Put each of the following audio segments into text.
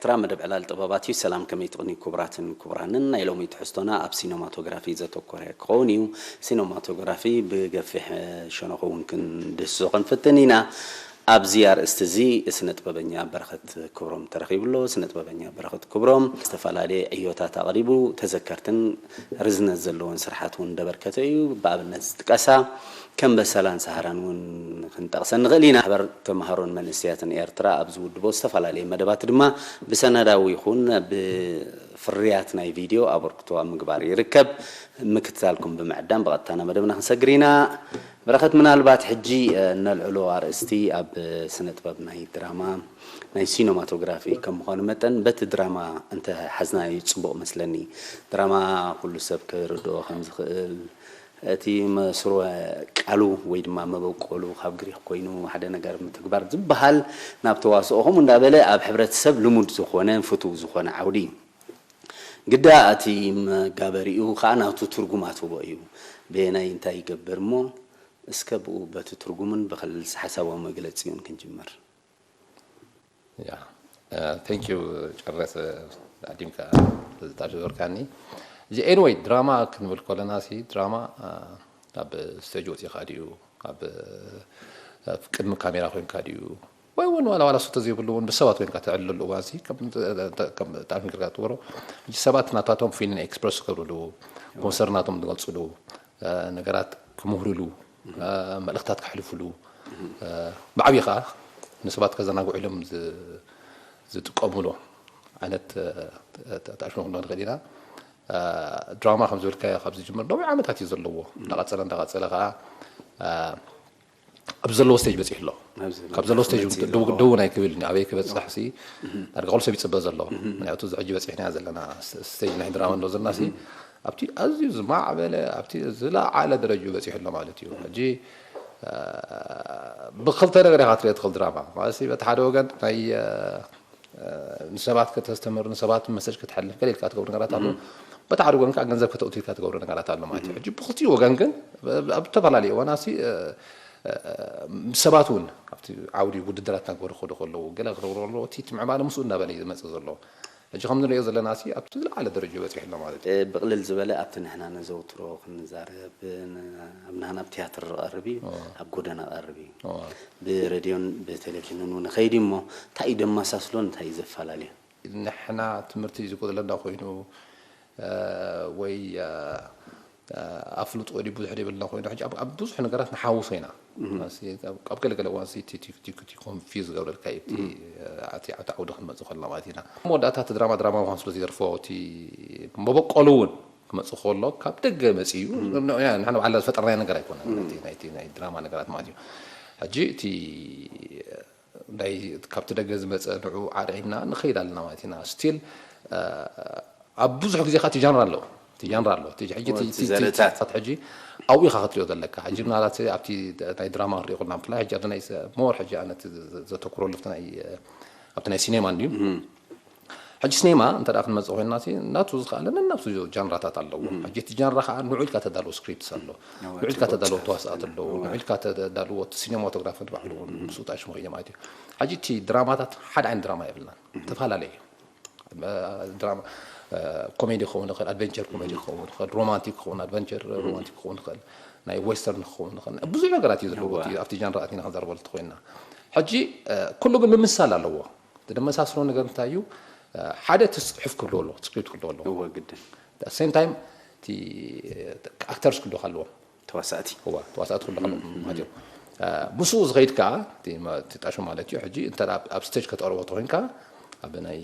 ኤርትራ መደብ ዕላል ጥበባት እዩ። ሰላም፣ ከመይ ትቕኒ ክቡራትን ክቡራንን? ናይ ሎሚ ትሕዝቶና ኣብ ሲኖማቶግራፊ ዘተኮረ ክኸውን እዩ። ሲኖማቶግራፊ ብገፊሕ ሸነኹ እውን ክንድህስሶ ክንፍትን ኢና። ኣብዚ ኣርእስቲ እዚ ስነ ጥበበኛ በረኸት ክብሮም ተረኺቡ ኣሎ። ስነ ጥበበኛ በረኸት ክብሮም ዝተፈላለየ ዕዮታት ኣቕሪቡ፣ ተዘከርትን ርዝነት ዘለዎን ስርሓት እውን እንደበርከተ እዩ። ብኣብነት ዝጥቀሳ ከም በሰላን ሰሃራን እውን ክንጠቕሰን ንኽእል ኢና። ማሕበር ተምሃሮን መንእሰያትን ኤርትራ ኣብ ዝውድቦ ዝተፈላለየ መደባት ድማ ብሰነዳዊ ይኹን ብፍርያት ናይ ቪድዮ ኣበርክቶ ኣብ ምግባር ይርከብ። ምክትታልኩም ብምዕዳም ብቐጥታ ናብ መደብና ክንሰግር ኢና። በረኸት፣ ምናልባት ሕጂ እነልዕሎ ኣርእስቲ ኣብ ስነ ጥበብ ናይ ድራማ ናይ ሲኖማቶግራፊ ከም ምዃኑ መጠን በቲ ድራማ እንተ ሓዝናዮ ጽቡቕ መስለኒ። ድራማ ኩሉ ሰብ ክርድኦ ከም ዝኽእል፣ እቲ መስርወ ቃሉ ወይ ድማ መበቆሉ ካብ ግሪኽ ኮይኑ ሓደ ነገር ምትግባር ዝበሃል ናብ ተዋስኦ ከምኡ እንዳበለ ኣብ ሕብረተሰብ ልሙድ ዝኾነ ፍቱው ዝኾነ ዓውዲ እዩ። ግዳ እቲ መጋበሪኡ ከዓ ናቱ ትርጉም ኣትህቦ እዩ። በየናይ እንታይ ይገብር እሞ እስከ ብኡ በቲ ትርጉምን ብኽልስ ሓሳባዊ መግለጺኡን ክንጅምር። ያ thank you ጨረሰ ኣዲምካ ዝጣሽ ዝበርካኒ እዚ anyway ድራማ ክንብል ከለና ሲ ድራማ ኣብ ስቴጅ ወፂኻ ድዩ ኣብ ቅድሚ ካሜራ ኮይንካ ድዩ ወይ እውን ዋላ ዋላ ሱተ ዘይብሉ እውን ብሰባት ኮይንካ ተዕልለሉ እዋን ሲ ብጣዕሚ ግርጋ ትበሮ ሰባት ናታቶም ፊልን ኤክስፕረስ ክገብርሉ ኮንሰርናቶም ዝገልፅሉ ነገራት ክምህርሉ መልእክታት ከሕልፍሉ ብዓብዪ ከዓ ንሰባት ከዘናግዑ ኢሎም ዝጥቀሙሉ ዓይነት ተኣሽሞ ክንዶ ንኽእል ኢና። ድራማ ከም ዝበልካዮ ካብ ዝጅምር ነዊሕ ዓመታት እዩ ዘለዎ። እንዳቐፀለ እንዳቐፀለ ከዓ ኣብ ዘለዎ ስቴጅ በፂሑ ኣሎ። ካብ ዘለዎ ስቴጅ ደው ናይ ክብል ኣበይ ክበፅሕ ሲ ዳርጋ ኩሉ ሰብ ይፅበ ዘሎ። ምክንያቱ እዚ ሕጂ በፂሕና ዘለና ስቴጅ ናይ ድራማ እንዶ ዘለና ሲ ኣብቲ ኣዝዩ ዝማዕበለ ኣብቲ ዝለዓለ ደረጅኡ በፂሑ ኣሎ ማለት እዩ። ሕጂ ብክልተ ነገር ኢኻ ትሪኦ ትኽእል ድራማ ማለት በቲ ሓደ ወገን ናይ ንሰባት ከተስተምር ንሰባት መሰጅ ከተሕልፍ ገለ ኢልካ ትገብሩ ነገራት ኣሎ። በቲ ሓደ ወገን ከዓ ገንዘብ ከተእቱ ኢልካ ትገብሩ ነገራት ኣሎ ማለት እዩ። ሕጂ ብክልቲኡ ወገን ግን ኣብ ዝተፈላለዩ እዋናሲ ሰባት እውን ኣብቲ ዓውዲ ውድድራት እናገበሩ ክኸዱ ከለዉ ገለ ክገብሩ ከለዉ እቲ ምዕባለ ምስኡ እናበለ እዩ ዝመፅእ ዘሎ። ሕጂ ከም ንሪኦ ዘለና ሲ ኣብቲ ዝለዓለ ደረጃ በፂሑ ኣሎ ማለት እዩ። ብቕልል ዝበለ ኣብቲ ንሕና ነዘውትሮ ክንዛረብ ኣብ ናህና ኣብ ትያትር ዝቐርብ እዩ፣ ኣብ ጎደና ቀርብ እዩ። ብሬድዮን ብቴሌቪዥንን እውን ኸይድ እሞ እንታይ እዩ ደመሳስሎን እንታይ እዩ ዘፈላለዮ? ንሕና ትምህርቲ ዝጎድለና ኮይኑ ወይ ኣፍልጦ ድዩ ብዙሕ ዘይብልና ኮይኑ ሕጂ ኣብ ብዙሕ ነገራት ንሓውሶ ኢና። ኣብ ገለገለ እዋን ኮንፊዝ ዝገብረልካ እዩ እቲ ዓውዲ ክንመፅእ ከለና ማለት ኢና። መወዳእታ እቲ ድራማ ድራማ ምኳኑ ስለ ዝደርፎ እቲ መበቆሉ እውን ክመፅእ ከሎ ካብ ደገ መፅኡ እዩ። ንሕና ባዕልና ዝፈጠርናዮ ነገር ኣይኮነን። ናይቲ ናይ ድራማ ነገራት ማለት እዩ። ሕጂ እቲ ናይ ካብቲ ደገ ዝመፀ ንዑ ዓርዒምና ንኸይድ ኣለና ማለት ኢና። ስቲል ኣብ ብዙሕ ግዜ ከዓ እቲ ጃንራ ኣሎ እቲ ጃንራ ኣሎ እቲ ሕጂ እቲ ዘርእታት ሕጂ ኣብኡ ኢኻ ክትሪኦ ዘለካ። ሕጂ ምናልባት ኣብቲ ናይ ድራማ ክንሪኦ ከለና ብፍላይ ሕጂ ኣብዚ ናይ ሞር ሕጂ ኣነ ዘተኩረሉ ኣብቲ ናይ ኣብቲ ናይ ሲኔማ እንድዩ ሕጂ ሲኔማ እንተ ደኣ ክንመጽእ ኮይንና ሲ ናቱ ዝኸኣለ ነናብሱ ጃንራታት ኣለዎ። ሕጂ እቲ ጃንራ ከዓ ንዑ ኢልካ ተዳልዎ ስክሪፕትስ ኣሎ፣ ንዑ ኢልካ ተዳልዎ ተዋስኣት ኣለዉ፣ ንዑ ኢልካ ተዳልዎ እቲ ሲኔማቶግራፊ ባዕሉ እውን ምስኡ ተኣሽሙ ከይደ ማለት እዩ። ሕጂ እቲ ድራማታት ሓደ ዓይነት ድራማ የብልናን፣ ተፈላለየ እዩ። ድራማ ኮሜዲ ክኸውን ይኽእል፣ ኣድቨንቸር ኮሜዲ ክኸውን ይኽእል፣ ሮማንቲክ ክኸውን ኣድቨንቸር ሮማንቲክ ክኸውን ይኽእል፣ ናይ ዌስተርን ክኸውን ይኽእል፣ ብዙሕ ነገራት እዩ ዘለዎ ኣብቲ ጃንራ ኣቲና ክንዛረበሉ እንተኮይንና። ሕጂ ኩሉ ግን ምምስሳል ኣለዎ። እቲ ደመሳስሎ ነገር እንታይ እዩ? ሓደ እቲ ፅሑፍ ክህልዎ ኣለዎ፣ ስክሪፕት ክህልዎ ኣለዎ። እወ ግድን። ሴም ታይም እቲ ኣክተርስ ክህልዎ ኣለዎም። ተዋሳእቲ። እዋ ተዋሳእቲ ክህልዎ ኣለዎም ማለት እዩ። ምስኡ ዝኸይድ ከዓ እቲ ጣሹ ማለት እዩ። ሕጂ እንተ ኣብ ስቴጅ ከተቕርቦ ተኮይንካ ኣብ ናይ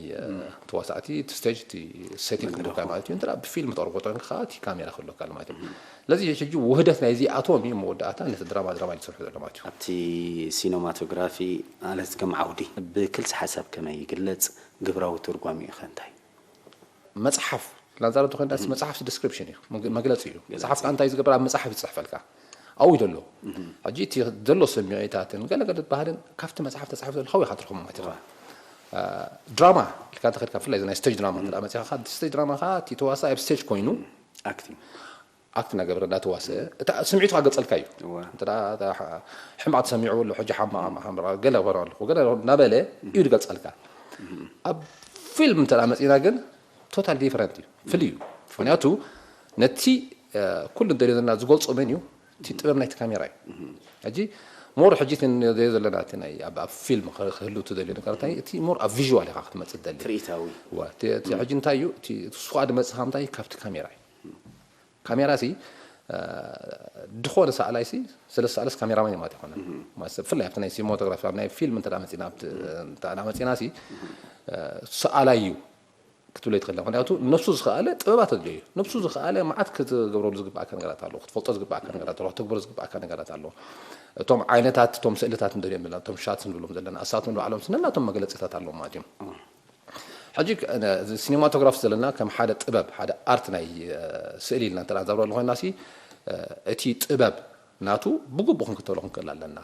ተዋሳእቲ እቲ ስቴጅ እቲ ሴቲንግ ክህልወካ ማለት እዩ። እንተ ብፊልም ተቕርቦ ተኮይንካ ከዓ እቲ ካሜራ ክህልወካ ኣሎ ማለት እዩ። ስለዚ ሕጂ ውህደት ናይዚኣቶም እዩ መወዳእታ ነቲ ድራማ ድራማ እዩ ዝሰርሑ ዘሎ ማለት እዩ። ኣብቲ ሲኖማቶግራፊ ማለት ከም ዓውዲ ብክልሲ ሓሳብ ከመይ ይግለጽ? ግብራዊ ትርጓሜኡ ኸ እንታይ? መፅሓፍ ላንዛረብ ተኮይንና መፅሓፍ ዲስክሪፕሽን እዩ፣ መግለፂ እዩ። መፅሓፍ ከዓ እንታይ ዝገብር ኣብ መፅሓፍ ይፅሕፈልካ ኣብኡ ዘሎ ሕጂ እቲ ዘሎ ስምዒታትን ገለገለ ባህልን ካብቲ መፅሓፍ ተፃሒፉ ዘሎ ከው ኢካ ትረኽቦ ማለት እዩ። ድራማ ኢልካ እንተኸድካ ብፍላይ ናይ ስቴጅ ድራማ እንተ መፅኻ ስቴጅ ድራማ ከዓ እቲ ተዋሳኢ ኣብ ስቴጅ ኮይኑ ኣክቲንግ ኣክት እናገበረ እናተዋሰ እታ ስምዒቱ ኣገልፀልካ እዩ። ሕማቕ ተሰሚዑ ኣሎ ሕጂ ሓማቕ ሓምራ ገለ ክበረ ኣለኹ ገለ እናበለ እዩ ዝገልፀልካ። ኣብ ፊልም እንተ መፂና ግን ቶታል ዲፈረንት እዩ፣ ፍልይ እዩ። ምክንያቱ ነቲ ኩሉ ደልዮ ዘለና ዝገልፆ መን እዩ? እቲ ጥበብ ናይቲ ካሜራ እዩ። ሕጂ ሞር ሕጂ እቲ ንሪኦ ዘለና እቲ ናይ ኣብ ፊልም ክህሉ ትደልዮ ነገር እንታይ እቲ ሞር ኣብ ቪዥዋል ኢኻ ክትመፅእ ትደሊ። ትርኢታዊ። ሕጂ እንታይ እዩ እቲ ሱቓ ድመፅኻ እንታይ ካብቲ ካሜራ እዩ። ካሜራ ሲ ድኾነ ሰኣላይ ሲ ስለ ሰኣለስ ካሜራማን ማለት ይኮነ። ብፍላይ ኣብቲ ናይ ሲኒማቶግራፊ ኣብ ናይ ፊልም እንተ መፂና ኣብቲ እንተ መፂና ሲ ሰኣላይ እዩ ክትብሎ ይትኽእል። ምክንያቱ ነብሱ ዝኸኣለ ጥበባት ኣድልዮ እዩ። ነብሱ ዝኸኣለ መዓት ክትገብረሉ ዝግብኣካ ነገራት ኣለዎ፣ ክትፈልጦ ዝግብኣካ ነገራት ኣለዎ፣ ክትግብሮ ዝግብኣካ ነገራት ኣለዎ። እቶም ዓይነታት እቶም ስእልታት እንደልዮም ዘለና እቶም ሻትስ ንብሎም ዘለና እሳቶም ንባዕሎም ስነናቶም መግለፂታት ኣለዎም ማለት እዮም። ሕጂ ሲኒማቶግራፍ ዘለና ከም ሓደ ጥበብ ሓደ ኣርት ናይ ስእሊ ኢልና እንተ ዛብረሉ ኮይና ሲ እቲ ጥበብ ናቱ ብግቡእ ክንክተሎ ክንክእል ኣለና።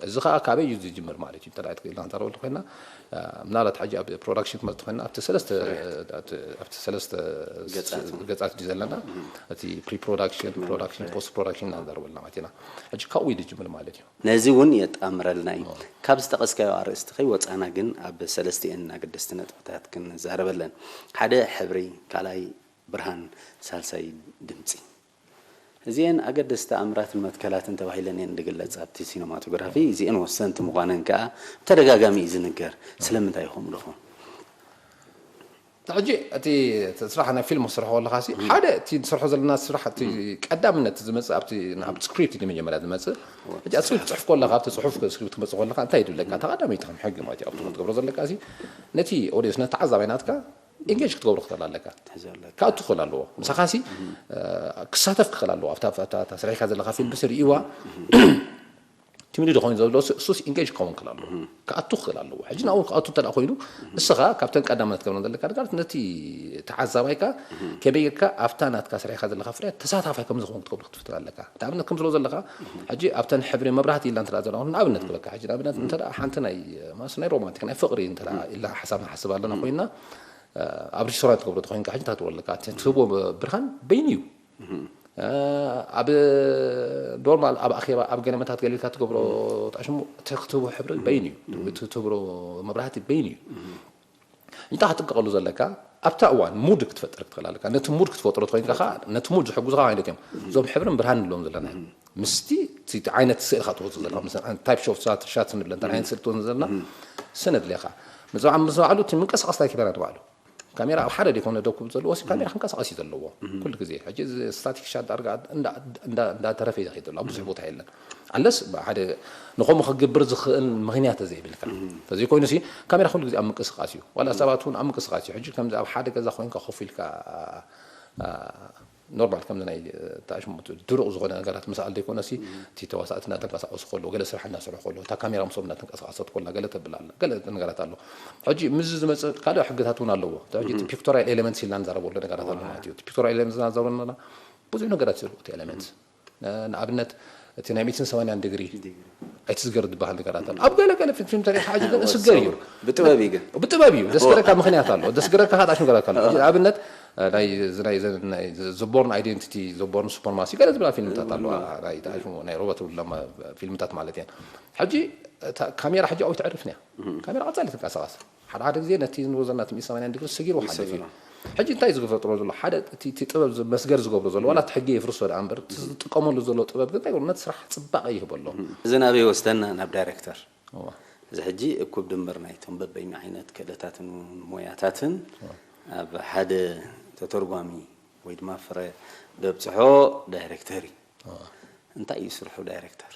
እዚ ከዓ ካበይ እዩ ዝጅምር ማለት እዩ እንተ ኢልና ንዛረበሉ ኮይና ምናልባት ሕጂ ኣብ ፕሮዳክሽን ትመፅእ ኮይና ኣብቲ ሰለስተ ኣብቲ ሰለስተ ገፃት እዩ ዘለና። እቲ ፕሪ ፕሮዳክሽን፣ ፕሮዳክሽን፣ ፖስት ፕሮዳክሽን እናንዛረበልና ማለት ኢና። ሕጂ ካብኡ እዩ ዝጅምር ማለት እዩ። ነዚ እውን የጣምረልና እዩ። ካብ ዝጠቐስካዮ ኣርእስቲ ከይወፃና ግን ኣብ ሰለስቲኤን ኣገደስቲ ነጥብታት ክንዛረበለን። ሓደ ሕብሪ፣ ካልኣይ ብርሃን፣ ሳልሳይ ድምፂ። እዚኤን ኣገደስቲ ኣምራትን መትከላትን ተባሂለን እየን ዝግለፃ ኣብቲ ሲኖማቶግራፊ። እዚኤን ወሰንቲ ምዃነን ከዓ ብተደጋጋሚ እዩ ዝንገር። ስለምንታይ ይኸውን ደኾን? ሕጂ እቲ ስራሕ ናይ ፊልም ክሰርሖ ከለካ ሲ ሓደ እቲ ንሰርሖ ዘለና ስራሕ እቲ ቀዳምነት ዝመፅእ ኣብቲ ናብ ስክሪፕት እዩ መጀመርያ ዝመፅእ። ሕጂ ኣብ ስክሪፕት ትፅሕፍ ከለካ ኣብቲ ፅሑፍ ስክሪፕት ክመፅእ ከለካ እንታይ ይድለካ? ተቐዳመይቲ ከም ሕጊ ማለት እዩ ኣብቲ ክትገብሮ ዘለካ ሲ ነቲ ኦዲየንስ ነቲ ተዓዛባይ ናትካ ኢንጌጅ ክትገብሮ ክትኽእል ኣለካ። ክኣቱ ክኽእል ኣለዎ። ምሳኻ ሲ ክሳተፍ ክኽእል ኣለዎ። ኣብታ ኣብታ- ኣብታ ሰሪሕካ ዘለካ ፊልም ሲ ርእይዋ ትምሊ ዶ ኮይኑ ዘሎ ሱስ ኢንጌጅ ክኸውን ክእል ኣለዎ። ክኣቱ ክእል ኣለዎ። ሕጂ ናብኡ ክኣቱ እንተ ኮይኑ ንስኻ ካብተን ቀዳሞት ትገብረን ዘለካ ነገራት ነቲ ተዓዛባይካ ከመይ ጌርካ ኣብታ ናትካ ስራሕካ ዘለካ ፍርያት ተሳታፋይ ከም ዝኸውን ክትገብሮ ክትፍትን ኣለካ። ንኣብነት ከም ዝብሎ ዘለካ ሕጂ ኣብተን ሕብሪ መብራህቲ ኢልና እንተ ዘለና ንኣብነት ክበካ ሕጂ ንኣብነት እንተ ሓንቲ ናይ ማስ ናይ ሮማንቲክ ናይ ፍቕሪ እንተ ኢልና ሓሳብ ንሓስብ ኣለና ኮይና ኣብ ሬስቶራንት ትገብሮ ተኮይንካ ሕጂ እንታይ ትብሎ ኣለካ እቲ ትህቦ ብርሃን በይኑ እዩ ኣብ ኖርማል ኣብ ኣኼባ ኣብ ገለ መታት ገሊልካ ትገብሮ ጣሽሙ እቲ ክትህቦ ሕብሪ በይን እዩ እቲ ትህብሮ መብራህቲ በይን እዩ እንታይ ክትጥቀሉ ዘለካ ኣብታ እዋን ሙድ ክትፈጥር ክትኽእል ኣለካ ነቲ ሙድ ክትፈጥሮ ትኮይንካ ከዓ ነቲ ሙድ ዝሕጉዝካ ዓይነት እዮም እዞም ሕብርን ብርሃን ንብሎም ዘለና ምስቲ እቲ ዓይነት ስእልካ ትወፅእ ዘለካ ታይፕ ሾፍ ሻት ንብለ እንታይ ዓይነት ስእሊ ትወፅእ ዘለና ስነድልየካ ምስ በዓሉ እቲ ምንቀሳቀስ ናይ ካሜራ ንባዕሉ ካሜራ ኣብ ሓደ ደይኮነ ደኩብ ዘለዎ ሲ ካሜራ ክንቀሳቀስ እዩ ዘለዎ ኩሉ ግዜ ሕጂ እዚ ስታቲክ ሻት ዳርጋ እንዳተረፈ እዩ ዝኸይድ ዘሎ ኣብ ብዙሕ ቦታ የለን ኣለስ ሓደ ንኸምኡ ክግብር ዝኽእል ምክንያት ተዘይብልካ ተዘይኮይኑ ሲ ካሜራ ኩሉ ግዜ ኣብ ምንቅስቃስ እዩ ዋላ ሰባት እውን ኣብ ምንቅስቃስ እዩ ሕጂ ከምዚ ኣብ ሓደ ገዛ ኮይንካ ኮፍ ኢልካ ኖርማል ከምዚ ናይ ታሽሙ ድሩቕ ዝኾነ ነገራት ምስኣል ዘይኮነሲ እቲ ተዋሳእቲ እናተንቀሳቀሱ ከለዉ ገለ ስራሕ እናሰርሑ ከለዉ እታ ካሜራ ምስኦም እናተንቀሳቀሰት ኮላ ገለ ተብል ኣላ ገለ ነገራት ኣሎ ሕጂ ምዚ ዝመፅእ ካልእ ሕግታት እውን ኣለዎ ሕጂ እቲ ፒክቶሪያል ኤሌመንትስ ኢልና ንዛረበሉ ነገራት ኣሎ ማለት እዩ እቲ ፒክቶሪያል ኤሌመንትስ እናዛረበና ብዙሕ ነገራት እዩ ዘለዎ እቲ ኤሌመንትስ ንኣብነት እቲ ናይ ሚእትን ሰማንያን ዲግሪ ኣይትስገር ዝበሃል ነገራት ኣሎ ኣብ ገለ ገለ ፊልም ተሪኢኻ ሕጂ ግን እስገር እዩ ብጥበብ እዩ ግን ብጥበብ እዩ ደስገረካ ምክንያት ኣሎ ደስገረካ ካጣሽ ነገራት ኣሎ ንኣብነት ናይ ናይ ዘቦርን ኣይደንቲቲ ዘቦርን ሱፐርማሲ ገለ ዝበላ ፊልምታት ኣለዋ ናይ ጣሽሙ ናይ ሮበርት ዊልያም ፊልምታት ማለት እየን ሕጂ ካሜራ ሕጂ ኣው ተዕርፍን እያ ካሜራ ቀፃሊ ትንቀሳቀስ ሓደ ሓደ ግዜ ነቲ ንብሎ ዘለና እቲ ሚእትን ሰማንያን ዲግሪ ሰጊሩ ሓልፍ እዩ ሕጂ እንታይ ዝፈጥሮ ዘሎ ሓደ እቲ ጥበብ መስገር ዝገብሮ ዘሎ ዋላ እቲ ሕጊ የፍርሶ ደኣ እምበር ዝጥቀመሉ ዘሎ ጥበብ ግን እንታይ ነቲ ስራሕ ፅባቐ ይህበሎ እዚ ናበይ ወስደና ናብ ዳይሬክተር እዚ ሕጂ እኩብ ድምር ናይቶም በበይኑ ዓይነት ክእለታትን ሞያታትን ኣብ ሓደ ተተርጓሚ ወይ ድማ ፍረ ደብፅሖ ዳይሬክተር እዩ እንታይ እዩ ስርሑ ዳይሬክተር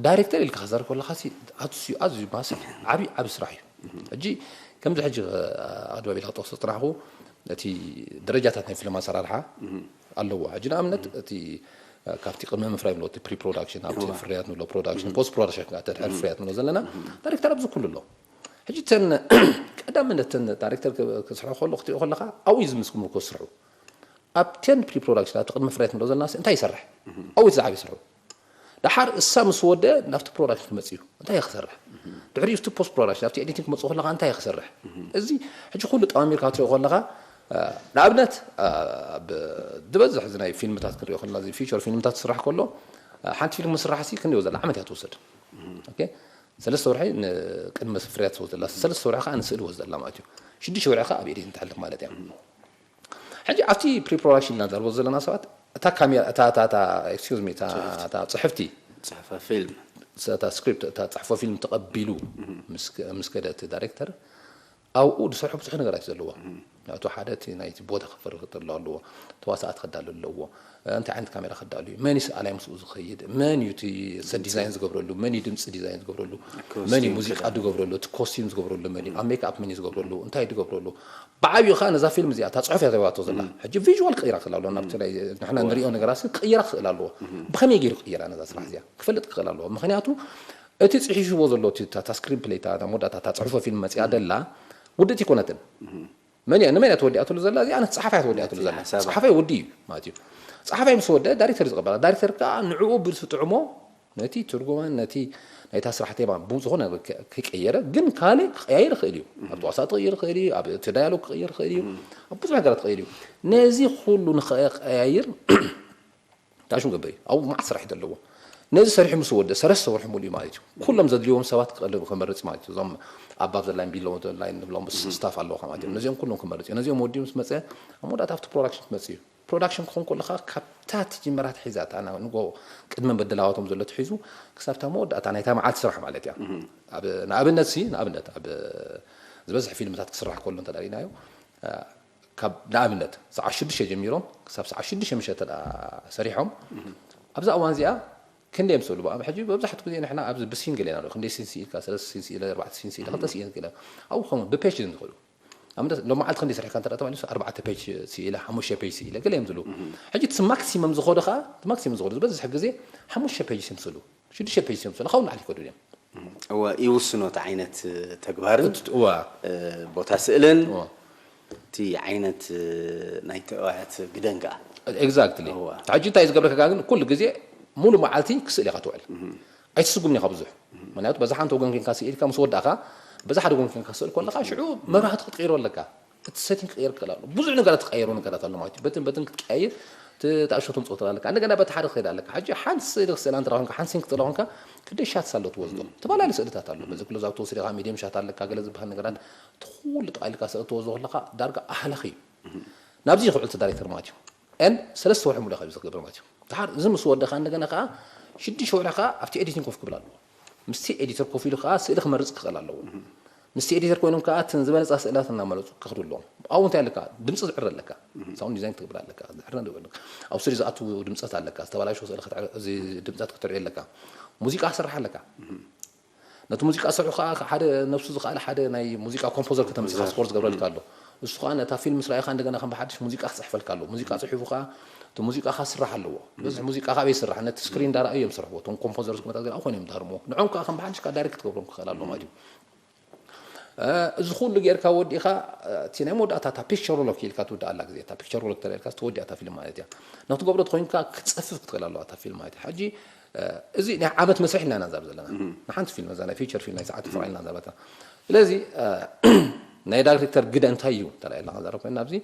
ዳይሬክተር ኢልካ ክዛረብ ከለካ ኣዝዩ ኣዝዩ ማሰ ዓብዪ ዓብዪ ስራሕ እዩ ሕጂ ከምዚ ሕጂ ኣድባብ ኢልካ ጠቅሶ ጥራሕኩ እቲ ደረጃታት ናይ ፊልም ኣሰራርሓ ኣለዎ ሕጂ ንኣብነት እቲ ካብቲ ቅድሚ ምፍራይ ንብሎ ፕሪ ፕሮዳክሽን ኣብቲ ፍርያት ንብሎ ፕሮዳክሽን ፖስት ፕሮዳክሽን ተድሕር ፍርያት ንብሎ ዘለና ዳይሬክተር ኣብዚ ኩሉ ኣሎ ሕጂ ተን ቀዳምነት ተን ዳይሬክተር ክስርሑ ከሎ ክትሪኦ ከለካ ኣብኡ እዩ ዝምስክምር ክስርሑ ኣብተን ፕሪ ፕሮዳክሽን ኣብቲ ቅድሚ ፍርያት ንብሎ ዘለና እንታይ ይሰርሕ ኣብኡ እቲ ዝዓብ ይስርሑ ደሓር እሳ ምስ ወደ ናብቲ ፕሮዳክሽን ክመፅ እዩ እንታይ ክሰርሕ ድሕሪ እቲ ፖስት ፕሮዳክሽን ኣብቲ ኤዲቲንግ ክመፅእ ከለካ እንታይ ክሰርሕ እዚ ሕጂ ኩሉ ጠማሚርካ ትሪኦ ከለካ ንኣብነት ዝበዝሕ እዚ ናይ ፊልምታት ክንሪኦ ከለና እዚ ፊቸር ፊልምታት ዝስራሕ ከሎ ሓንቲ ፊልም ምስራሕ ሲ ክንሪኦ ዘላ ዓመት እያ ትወስድ ሰለስተ ወርሒ ንቅድመ ፍርያት ትወስድ ዘላ፣ ሰለስተ ወርሒ ከዓ ንስእሊ ወስድ ዘላ ማለት እዩ። ሽዱሽተ ወርሒ ከዓ ኣብ ኤዲቲንግ ትሕልፍ ማለት እያ። ሕጂ ኣብቲ ፕሪፕሮዳክሽን ኢና ንዛረቦ ዘለና ሰባት፣ እታ ካሜራ፣ እታ፣ እታ፣ እታ፣ excuse me፣ እታ፣ እታ ጽሕፍቲ፣ ጽሕፈ ፊልም። እታ ስክሪፕት፣ እታ ጽሕፎ ፊልም ተቐቢሉ ምስ ከ-፣ ምስ ከደ እቲ ዳይሬክተር፣ ኣብኡ ዝሰርሑ ብዙሕ ነገራት እዩ ዘለዎ። ንኣቶ ሓደ እቲ ናይቲ ቦታ ክፈርህ ከሎ ኣለዎ፣ ተዋሳእቲ ከዳሉ ኣለዎ፣ እንታይ ዓይነት ካሜራ ከዳሉ እዩ፣ መን እዩ ሰኣላይ ምስኡ ዝኸይድ፣ መን እዩ እቲ ሰት ዲዛይን ዝገብረሉ፣ መን እዩ ድምፂ ዲዛይን ዝገብረሉ፣ ኮስቲም መን እዩ ሙዚቃ ከዳሉ። ዝገብረሉ፣ እቲ ኮስቲም ዝገብረሉ መን እዩ፣ ኣብ ሜክኣፕ መን እዩ ዝገብረሉ፣ እንታይ እዩ ዝገብረሉ። ብዓብዩ ኸዓ ነዛ ፊልም እዚኣ እታ ፅሑፍ እያ ተባቶ ዘላ። ሕጂ ቪዥዋል ክቕይራ ክእል ኣሎ፣ ናብቲ ናይ ንሕና ንሪኦ ነገራት ክቕይራ ክኽእል ኣለዎ። ብኸመይ ገይሩ ክቕይራ ነዛ ስራሕ እዚኣ ክፈልጥ ክኽእል ኣለዎ። ምኽንያቱ እቲ ጽሒፍዎ ዘሎ እቲ፣ እታ፣ እታ ስክሪን ፕሌይ፣ እታ፣ እታ መወዳእታ፣ እታ ጽሑፈ ፊልም መጺኣ ደላ ውድእቲ ኣይኮነትን። መን እያ፣ ንመን እያ ተወዲኣትሉ ዘላ? እዚኣ ነቲ ጸሓፋይ እያ ተወዲኣትሉ ዘላ። ሓሳባ። ጸሓፋይ ወዲ እዩ ማለት እዩ። ጸሓፋይ ምስ ወደ ዳይሬክተር እዩ ዝቐበላ። ዳይሬክተር ከኣ ንዕኡ ብዝጥዕሞ ነቲ ትርጉምን ነቲ ናይታ ስራሕ ቴማ ብዝኾነ ከ-፣ ከይቀየረ ግን ካልእ ክቀያይር ይኽእል እዩ። ኣብ ተዋሳእቲ ክቕይር ይኽእል እዩ፣ ኣብ እቲ ዳያሎግ ክቕይር ይኽእል እዩ፣ ኣብ ብዙሕ ነገራት ክቕይር እዩ። ነዚ ኩሉ ንኸቀያይር እንታይ ሽም ገበይ ኣብኡ መዓት ስራሕ እዩ ዘለዎ። ነዚ ሰሪሑ ምስ ወደ ሰለስተ ወርሒ ሙሉእ እዩ ማለት እዩ። ኩሎም ዘድልይዎም ሰባት ክቐልብ ክመርጽ ማለት እዩ። እዞም ኣባብ ዘላይን ቢሎ ዘላይን ንብሎም ስ-፣ ስታፍ ኣለዎ ማለት እዩ። ነዚኦም ኩሎም ክመርጽ እዩ። ነዚኦም ወዲኡ ምስ መጸ ኣብ መወዳእታ ኣብቲ ፕሮዳክሽን ክመጽእ እዩ። ፕሮዳክሽን ክኾን ከለኻ ካብታ ትጅመራ ትሒዛ እታ ና-፣ ንጎ ቅድመ ምድላዋቶም ዘሎ ትሒዙ ክሳብ እታ መወዳእታ ናይታ መዓልቲ ስራሕ ማለት እያ። ኣብ፣ ንኣብነት ሲ፣ ንኣብነት ኣብ ዝበዝሕ ፊልምታት ክስራሕ ከሎ እንተደሪእናዮ፣ ካብ ንኣብነት ሰዓት ሽዱሽተ ጀሚሮም ክሳብ ሰዓት ሽዱሽተ ምሸት እንተ ደኣ ሰሪሖም፣ ኣብዛ እዋን እዚኣ ክንደይ እዮም ዝስእሉ? ኣብ ሕጂ መብዛሕትኡ ግዜ ንሕና ኣብዚ ብሲንግል ኢና ንሪኦ። ክንደይ ሲን ስኢልካ? ሰለስተ ሲን ስኢለ፣ ኣርባዕተ ሲን ስኢለ፣ ክልተ ሲን ስኢለ። ኣብኡ ከምኡ ብፔጅ እዮም ዝኽእሉ። ኣብነት ሎም መዓልቲ ክንደይ ሰሪሕካ እንተ ደኣ ተባሂሉ፣ ኣርባዕተ ፔጅ ስኢለ፣ ሓሙሽተ ፔጅ ስኢለ፣ ገለ እዮም ዝብሉ። ሕጂ እቲ ማክሲመም ዝኸዱ ኸኣ፣ እቲ ማክሲመም ዝኸዱ ዝበዝሕ ግዜ ሓሙሽተ ፔጅ እዮም ዝስእሉ፣ ሽዱሽተ ፔጅ እዮም ዝስእሉ፣ ካብኡ ንላዕሊ ይኸዱ ድዮም? እወ፣ ይውስኖ እቲ ዓይነት ተግባርን፣ እት-፣ እወ። እ፣ ቦታ ስእልን፣ እወ። እቲ ዓይነት፣ እ፣ ናይ ተዋያት ግደን ከኣ። ኤግዛክትሊ። እወ። ሕጂ እንታይ እዩ ዝገብረካ ግን ኩሉ ግዜ ሙሉ መዓልቲ ክስእል ኢኻ ትውዕል። ኣይትስጉምን ኢኻ ብዙሕ። ምኽንያቱ በዛ ሓንቲ ወገን ኬንካ ስኢልካ ምስ ወዳእካ፣ በዛ ሓደ ወገን ኬንካ ክስእል ከለኻ ሽዑ መብራህቲ ክትቅይሮ ኣለካ። እቲ ሴቲንግ ክቕየር ክኽእል ኣሎ። ብዙሕ ነገራት ዝቀየሩ ነገራት ኣሎ ማለት እዩ። በትን በትን ክትቀያይር ት-፣ ትኣሾ ተምጽኦ ትኽእል ኣለካ። እንደገና በቲ ሓደ ክኸይድ ኣለካ። ሕጂ ሓንቲ ስእሊ ክስእላ እንተ ደኣ ኮንካ፣ ሓንቲ ሲን ክትስእላ ኮንካ፣ ክንደይ ሻትስ ኣሎ ትወስዶ? ተፈላለዩ ስእልታት ኣሎ። በዚ ክሎዝ ኣውት ትወስድ ኢኻ፣ ሚድየም ሻት ኣለካ፣ ገለ ዝበሃል ነገራት፣ እቲ ኩሉ ጠቓሊልካ ስእሊ ትወስዶ ከለኻ፣ ዳርጋ ኣህለኺ እዩ። ናብዚ እዩ ክውዕል እቲ ዳይሬክተር ማለት እዩ። ኤን ሰለስተ ወርሒ ሙሉእ ካብ እዚ ክገብር ማለት እዩ። ድሓር እዚ ምስ ወደኻ እንደገና ከኣ ሽዱሽተ ወርሒ ከኣ ኣብቲ ኤዲቲንግ ኮፍ ክብል ኣለዎ። ምስቲ ኤዲተር ኮፍ ኢሉ ከኣ ስእሊ ክመርጽ ክኽእል ኣለዎ። ምስቲ ኤዲተር ኮይኖም ከኣ እተን ዝበለጻ ስእላት እናመረጹ ክኸዱ ኣለዎም። ኣብኡ እንታይ ኣለካ? ድምጺ ዝዕረ ኣለካ። ሳውንድ ዲዛይን ክትገብር ኣለካ። ዝዕረ ንብል ኣለካ። ኣብ ስቱዲዮ ዝኣቱ ድምጸት ኣለካ። ዝተበላሸወ ስእሊ ክትዕረ-፣ እዚ ድምጸት ክትርኢ ኣለካ። ሙዚቃ ክሰርሕ ኣለካ። ነቲ ሙዚቃ ስርሑ ከኣ ሓደ ነብሱ ዝኸኣለ ሓደ ናይ ሙዚቃ ኮምፖዘር ከተምጽእ ኢኻ፣ ኮምፖዘር። ስፖርት ዝገብረልካ ኣሎ። እሱ ከኣ ነታ ፊልም ምስ ረኣኻ እንደገና ከም ብሓድሽ ሙዚቃ ክጽሕፈልካ ኣለዎ። ሙዚቃ ጽሒፉ ከኣ እቲ ሙዚቃ ከኣ ክስራሕ ኣለዎ። በዚ ሙዚቃ ከኣ ኣበይ ይስራሕ? ነቲ ስክሪን እንዳረኣዩ እዮም ዝሰርሕዎ። እቶም ኮምፖዘርስ ኩነታት ገለ ኣብኡ ኮይኖም ይዳርምዎ። ንዖም ከኣ ከም ብሓድሽ ከኣ ዳይሬክት ክትገብሮም ክኽእል ኣለዎ ማለት እዩ። እ፣ እዚ ኩሉ ጌርካ ወዲእኻ፣ እ፣ እቲ ናይ መወዳእታ እታ ፒክቸር ሎክ ኢልካ ትውድእ ኣላ ግዜ፣ እታ ፒክቸር ሎክ ተሪርካ ዝተወዲኣ እታ ፊልም ማለት እያ። ንክትገብሮ ተኾይንካ ክትጸፍፍ ክትኽእል ኣለዋ እታ ፊልም ማለት እያ። ሕጂ፣ እ፣ እዚ ናይ ዓመት መስርሕ ኢና ንዛረብ ዘለና። ንሓንቲ ፊልም፣ እዛ ናይ ፊቸር ፊልም ናይ ሰዓት ፍራይ ኢና ንዛረብ ዘለና። ስለዚ፣ እ፣ ናይ ዳይሬክተር ግደ እንታይ እዩ? እንተ ኢልና ክንዛረብ ኮይንና ኣብዚ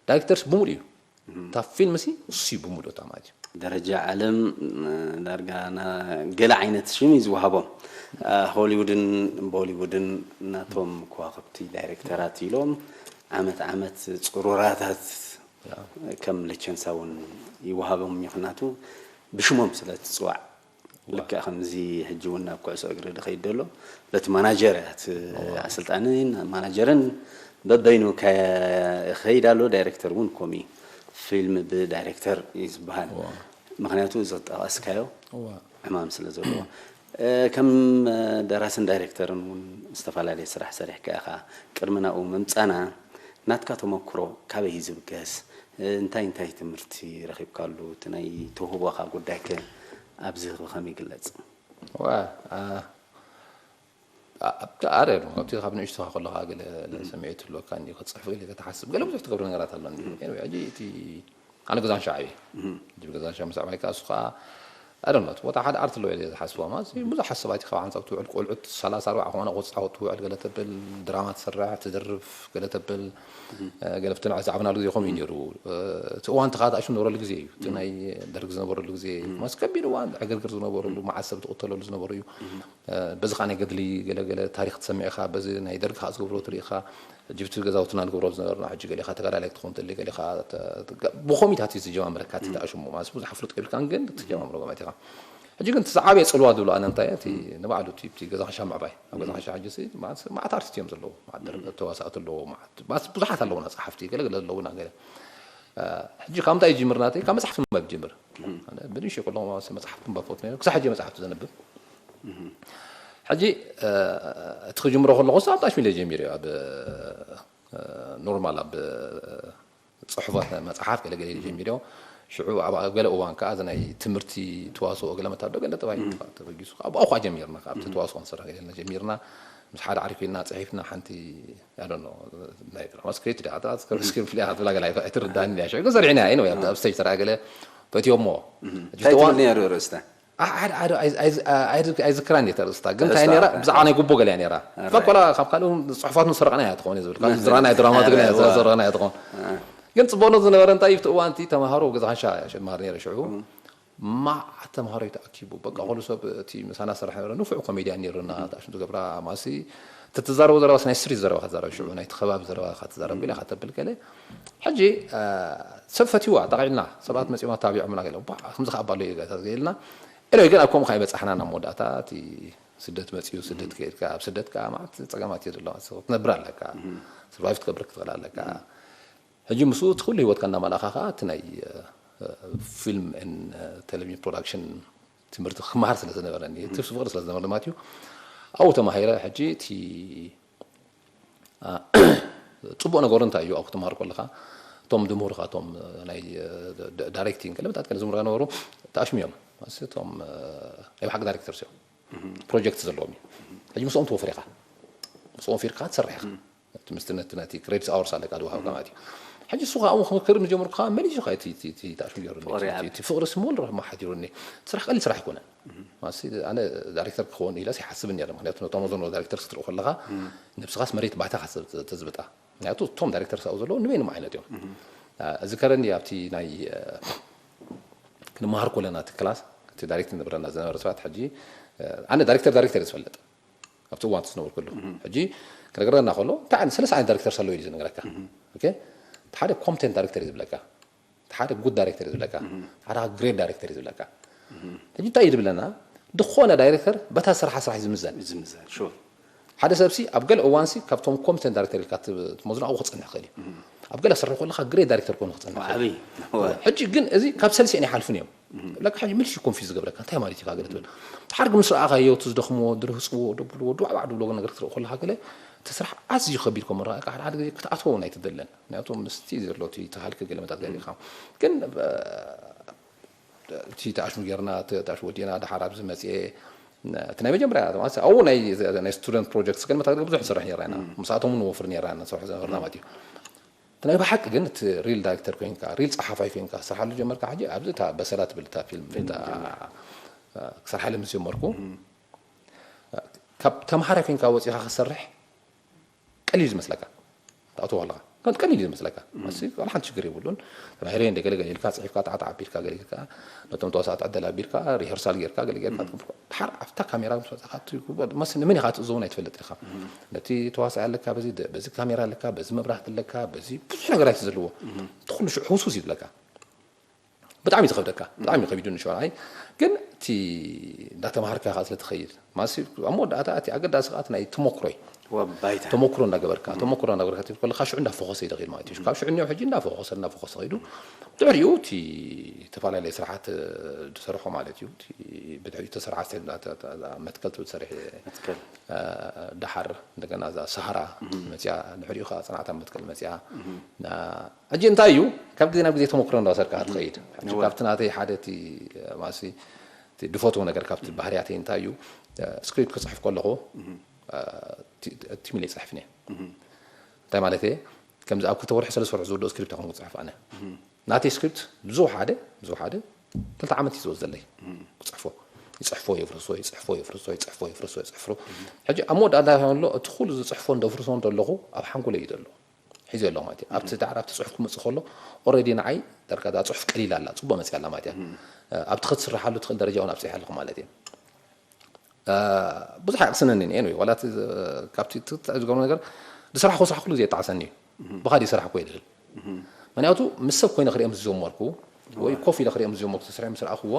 ዳይሬክተርስ ብምሉእ እዩ። እታ ፊልም ሲ እሱ እዩ ብምሉእ እታ ማለት እዩ። ደረጃ ዓለም፣ እ፣ ዳርጋ ና-፣ ገለ ዓይነት ሽም እዩ ዝወሃቦም። እ፣ ሆሊውድን ቦሊውድን ናቶም ከዋኽብቲ ዳይሬክተራት ኢሎም ዓመት ዓመት ጽሩራታት ያ። ከም ለቸንሳ እውን ይወሃቦም፣ ምኽንያቱ ብሽሞም ስለ ትጽዋዕ። ዋ። ልክዕ ከምዚ ሕጂ እውን ኣብ ኩዕሶ እግሪ ዝኸይድ ዘሎ በቲ ማናጀር እያ፣ እቲ ዋ። ኣሰልጣንን ማናጀርን በበይኑ ከ-፣ ይኸይድ ኣሎ። ዳይሬክተር እውን ከምኡ እዩ። ፊልም ብዳይሬክተር እዩ ዝበሃል። ዋ። ምኽንያቱ እዚ ዝጠቐስካዮ ዋ። ዕማም ስለ ዘለዎ። እ፣ ከም፣ እ፣ ደራስን ዳይሬክተርን እውን ዝተፈላለየ ስራሕ ሰሪሕካ ኢኻ። ቅድሚ ናብኡ ምምጻና ናትካ ተመክሮ ካበይ እዩ ዝብገስ? እ፣ እንታይ እንታይ ትምህርቲ ረኺብካሉ? እቲ ናይ ተውህቦኻ ጉዳይከ ኣብዚ ብኸመይ ይግለጽ? ዋ፣ ኣ፣ ኣ-፣ ኣብቲ ኣረ ነው፣ ኣብቲ ካብ ንእሽቶኻ ከለኻ ገለ ስምዒት ህልወካ እንድዩ፣ ክትጽሕፍ ገለ ከተሓስብ፣ ገለ ብዙሕ ትገብሮ ነገራት ኣሎ እንድዩ። ኤኒዌይ፣ ሕጂ እቲ ኣነ ገዛን ሻዕ እየ። ሕጂ ገዛን ሻዕ ምስ ኣዕባይካ፣ እሱ ኸኣ ኣደኖት ቦታ ሓደ ኣርት ኣለዎ ኢለ ዝሓስቦ ማለት ብዙሕ ሓሳባት ኢኻ ሓንሳብ ትውዕል ቆልዑት ሰላሳ ኣርባዓ ክኾና ቆፅታ ትውዕል ገለ ተብል ድራማ ትሰርሕ ትድርፍ ገለ ተብል ገለ ብትንዕ ዝዓብናሉ ግዜ ከምኡ እዩ ነይሩ እቲ እዋን ተኻታእሹ ዝነበረሉ ግዜ እዩ እቲ ናይ ደርግ ዝነበረሉ ግዜ ማስ ከቢድ እዋን ዕግርግር ዝነበረሉ መዓት ሰብ ዝቕተለሉ ዝነበሩ እዩ በዚ ከዓ ናይ ገድሊ ገለገለ ታሪክ ትሰምዕ ኢኻ በዚ ናይ ደርግ ከዓ ዝገብሮ ትርኢ ኢኻ ሕጂ ብቲ ገዛውትና ንገብሮ ዝነበርና ሕጂ ገሊኻ ተጋዳላይ ክትኾን ትእል ገሊኻ ብኮሚታት እዩ ዝጀማምረካ እቲ ተኣሽሙ ማለት ብዙሕ ኣፍልጦ የብልካን ግን ትጀማምሮ ገማት ኢኻ ሕጂ ግን እቲ ዝዓበየ ፅልዋ ዝብሎ ኣነ እንታይ እቲ ንባዕሉ እቲ ገዛ ሻ ምዕባይ ኣብ ገዛ ሻ ሕጂ ማዓት ኣርቲስት እዮም ዘለዉ ተዋሳእቲ ኣለዎ ብዙሓት ኣለዉና ፀሓፍቲ ገለገለ ኣለዉና ገለ ሕጂ ካብ ምንታይ ይጅምር ናተይ ካብ መፅሓፍቲ ምንባብ ይጅምር ብንሽ ከለኹ መፅሓፍቲ ምንባብ ፈት ክሳብ ሕጂ መፅሓፍቲ ዘንብብ ሕጂ እቲ ክጅምሮ ከለኹ ኣብ ታሽሚለ ጀሚሩ ኣብ ኖርማል ኣብ ፅሑፋት መፅሓፍ ገለገለ ጀሚሮ ሽዑ ኣብ ገለ እዋን ከዓ እዚ ናይ ትምህርቲ ተዋስኦ ገለ መታዶ ገለ ጠባይ ተበጊሱ ኣብኡ ከዓ ጀሚርና ኣብቲ ተዋስኦ ንስራሕ ገለና ጀሚርና ምስ ሓደ ዓሪፍ ኢልና ፅሒፍና ሓንቲ ስክሪፕት ስክሪፕት ትብላ ገለ ኣይትርዳኒ እያ ሽዑ ግን ሰሪሕና እያ ነው ኣብ ስቴጅ ተረኣ ገለ ፈትዮሞ እንታይ ትብል ነይሩ ርእስታ ኣይዝክራን እየ ተርእስታ ግን እንታይ ነራ ብዛዕባ ናይ ጉቦ ገለ እያ ነራ ፈኮላ ካብ ካልኡ ፅሑፋት ንሰረቕና እያ ትኾን ዝብል ካብ ዝራና ድራማ ትግርኛ ዝሰረቕና እያ ትኾን ግን ፅቡቅ ዝነበረ እንታይ ብቲ እዋን እቲ ተምሃሮ ገዛ ሓንሻ ሽማር ነረ ሽዑ ማዓት ተምሃሮ ተኣኪቡ በቃ ኩሉ ሰብ እቲ ምሳና ዝሰርሕ ነበረ ንፉዕ ኮሜድያን ነይሩና ተኣሽም ዝገብራ ማሲ ተትዛረቡ ዘረባስ ናይ ስሪት ዘረባ ክትዛረብ ሽዑ ናይቲ ከባቢ ዘረባ ክትዛረብ ኢላ ከተብል ገለ ሕጂ ሰብ ፈትዋ ጠቂዕና ሰባት መፂኦም ኣታቢዖምና ገለ ባ ከምዚ ከኣባሎ እዩ ገታ ገልና ኢለ ግን ኣብ ከምኡ ካይበፃሕና ናብ መወዳእታ እቲ ስደት መፅኡ ስደት ከይድካ ኣብ ስደት ከዓ ማዓት ፀገማት እዩ ዘለዋ ክትነብር ኣለካ ሰርቫይቭ ክትገብር ክትኽእል ኣለካ ሕጂ ምስኡ እቲ ኩሉ ህይወትካ እናመላእኻ ከዓ እቲ ናይ ፊልም ን ቴሌቪዥን ፕሮዳክሽን ትምህርቲ ክመሃር ስለ ዝነበረኒ እቲ ፍቅሪ ስለ ዝነበረ ማለት እዩ ኣብኡ ተማሂረ ሕጂ እቲ ፅቡቅ ነገሩ እንታይ እዩ ኣብ ክትመሃር ከለካ እቶም ድምህሩካ እቶም ናይ ዳይሬክቲንግ ለመታት ከለ ዝምህሩካ ነበሩ ተኣሽሙ እዮም እቶም ናይ ብሓቂ ዳይሬክተርስ እዮም ፕሮጀክት ዘለዎም እዩ ሕጂ ምስኦም ትወፍር ኢኻ ምስኦም ፊርካ ትሰርሕ ኢኻ እቲ ምስቲ ነቲ ነቲ ክሬዲት ኣወርስ ኣለካ ዝወሃብካ ማለት እዩ ሕጂ እሱ ከዓ ክምክር ንጀምሩ ከዓ መሊሱ ከዓ እቲ ተኣሽሙ ገይሩኒ ፍቅሪ ስሞል ረማ ሓዲሩኒ ስራሕ ቀሊል ስራሕ ኣይኮነን ኣነ ዳይሬክተር ክኸውን ኢለስ ይሓስብ ነረ ምክንያቱ ነቶም ዘሎ ዳይሬክተር ክትርኢ ከለካ ነብስኻስ መሬት ባይታ ተዝብጣ ምክንያቱ እቶም ዳይሬክተር ሳኡ ዘለዉ ንበይኖም ዓይነት እዮም እዚ ከረኒ ኣብቲ ናይ ክንመሃር ኮለና እቲ ክላስ እቲ ዳይሬክተር ንብረና ዝነበረ ሰባት ሕጂ ኣነ ዳይሬክተር ዳይሬክተር ዝፈልጥ ኣብቲ እዋን ትነብር ከለኹ ሕጂ ክነግረና ከሎ እንታይ ዓይነት ሰለስተ ዓይነት ዳይሬክተርስ ኣለዉ ኢሉ ዝነግረካ ኦኬ እቲ ሓደ ኮምፕተንት ዳይሬክተር እዩ ዝብለካ እቲ ሓደ ጉድ ዳይሬክተር እዩ ዝብለካ እቲ ሓደ ግሬት ዳይሬክተር እዩ ዝብለካ ሕጂ እንታይ እዩ ዝብለና ዝኾነ ዳይሬክተር በታ ስራሓ ስራሕ እዩ ዝምዘን ዝምዘን ሹር ሓደ ሰብሲ ኣብ ገለ እዋንሲ ካብቶም ኮምፕተንት ዳይሬክተር ኢልካ ትመዝኖ ኣብኡ ክፀንሕ ክእል እዩ ኣብ ገለ ስራሕ ከለካ ግሬት ዳይሬክተር ኮይኑ ክፀንሕ ክእል እዩ። ዓብይ ሕጂ ግን እዚ ካብ ሰልሲኤን ይሓልፍን እዮም ለካ ሕጂ ምልሽ ኮንፊዝ ዝገብረካ እንታይ ማለት እዩ ካገለ ትብል ሓርግ ምስ ረኣኻዮ እቲ ዝደኽምዎ ድርህፅዎ ደብልዎ ድባዕባዕ ድብሎ ነገር ክትርኢ ከለካ ገለ እቲ ስራሕ ኣዝዩ ከቢድ ከም ረኣካ ሓደ ሓደ ግዜ ክትኣትዎ እውን ኣይትደለን ምክንያቱ ምስቲ ዘሎ እቲ ተሃልከ ገለ መታት ገለ ኢኻ ግን እቲ ተኣሽሙ ጌርና ተኣሽ ወዲና ድሓር ኣብዚ መፅኤ እቲ ናይ መጀመርያ ማለት ኣብኡ ናይ ናይ ስቱደንት ፕሮጀክት ስገን መታገል ብዙሕ ንሰርሕ ነርና ኢና ምስኣቶም ንወፍር ነርና ኢና ንሰርሕ ዝነበርና ማለት እዩ እቲ ናይ ብሓቂ ግን እቲ ሪል ዳይሬክተር ኮይንካ ሪል ፀሓፋይ ኮይንካ ስርሓሉ ጀመርካ ሕጂ ኣብዚ እታ በሰላ ትብል እታ ፊልም ክሰርሓለ ምስ ጀመርኩ ካብ ተምሃራይ ኮይንካ ወፂኻ ክሰርሕ ቀሊል ዝመስለካ ትኣትዎ ኣለኻ ከም ቀሊል እዩ ዝመስለካ መሲ ዋላ ሓንቲ ሽግር የብሉን ተማሂረ እንደ ገለ ገለ ኢልካ ፅሒፍካ ጣዕጣዕ ኣቢልካ ገለ ኢልካ ነቶም ተዋሳእቲ ዕደል ኣቢልካ ሪሀርሳል ጌርካ ገለ ጌርካ ትገብር ድሓር ኣብታ ካሜራ ምስ መፃኻ እቲ ጉልበት መሲ ንመን ኢኻ ትእዘውን ኣይትፈልጥ ኢኻ ነቲ ተዋሳኢ ኣለካ በዚ ደ- በዚ ካሜራ ኣለካ በዚ መብራህቲ ኣለካ በዚ ብዙሕ ነገራት እዩ ዘለዎ እቲ ኩሉ ሽዑ ህውስውስ ይብለካ ብጣዕሚ እዩ ዝኸብደካ ብጣዕሚ እዩ ከቢዱ ንሸውዓይ ግን እቲ እንዳተምሃርካ ኢኻ ስለ ትኸይድ ማሲ ኣብ መወዳእታ እቲ ኣገዳሲ ከዓ እቲ ናይ ተመክሮ እዩ ወባይታ ተመክሮ እንዳገበርካ ተመክሮ እንዳገበርካ ትብል ከለካ ሽዑ እንዳፎከሰ እዩ ዝኸይድ ማለት እዩ ካብ ሽዑ እኒኦ ሕጂ እንዳፎከሰ እንዳፎከሰ ከይዱ ድሕሪኡ እቲ ዝተፈላለዩ ስራሓት ዝሰርሖ ማለት እዩ እቲ ብድሕሪኡ ተሰርሓ መትከል ትብል ሰሪሕ መትከል ደሓር እንደገና እዛ ሰሃራ መፅያ ድሕሪኡ ከዓ ፅንዓታ መትከል መፅያ ሕጂ እንታይ እዩ ካብ ግዜ ናብ ግዜ ተመክሮ እንዳሰርካ ትኸይድ ካብቲ ናተይ ሓደ እቲ ማሲ ድፈትዎ ነገር ካብቲ ባህርያተይ እንታይ እዩ ስክሪፕት ክፅሕፍ ከለኹ ቲም ኢለ ይፅሕፍ እየ እንታይ ማለት እየ ከምዚ ኣብ ክልተ ወርሒ ሰለስተ ወርሒ ዝወደኦ ስክሪፕት ኣኹም ክፅሕፍ ኣነ ናተይ ስክሪፕት ብዝወሓደ ብዝወሓደ ክልተ ዓመት እዩ ዝወስደለይ ክፅሕፎ። ይፅሕፎ የፍርሶ፣ ይፅሕፎ የፍርሶ፣ ይፅሕፎ የፍርሶ፣ ይፅሕፎ። ሕጂ ኣብ መወዳእታ ከሎ እቲ ኩሉ ዝፅሕፎ እንደፍርሶ እንደለኹ ኣብ ሓንጎለይ እዩ ዘሎ። ሒዘ ኣለኹ ማለት እዩ። ኣብቲ ዳዕራ ኣብቲ ፅሑፍ ክመፅእ ከሎ ኦልሬዲ ንዓይ ዳርጋ እዛ ፅሑፍ ቀሊላ ኣላ፣ ፅቡቕ መፅያ ኣላ ማለት እያ። ኣብቲ ክትስርሓሉ ትኽእል ደረጃ እውን ኣብፂሓ ኣለኹ ማለት እዩ። ብዙሕ ኣይቕስነኒ። ኤኒወይ ዋላ እቲ ካብቲ ትዝገብሮ ነገር ዝሰራሕኮ ስራሕ ኩሉ ግዜ የጣዕሰኒ እዩ። ብኻ ድዩ ሰራሕኮ ይልል። ምክንያቱ ምስ ሰብ ኮይነ ክሪኦም ዝጀመርኩ ወይ ኮፍ ኢለ ክሪኦም ዝጀመርኩ ተሰሪሖም ምስ ረኣኽዎ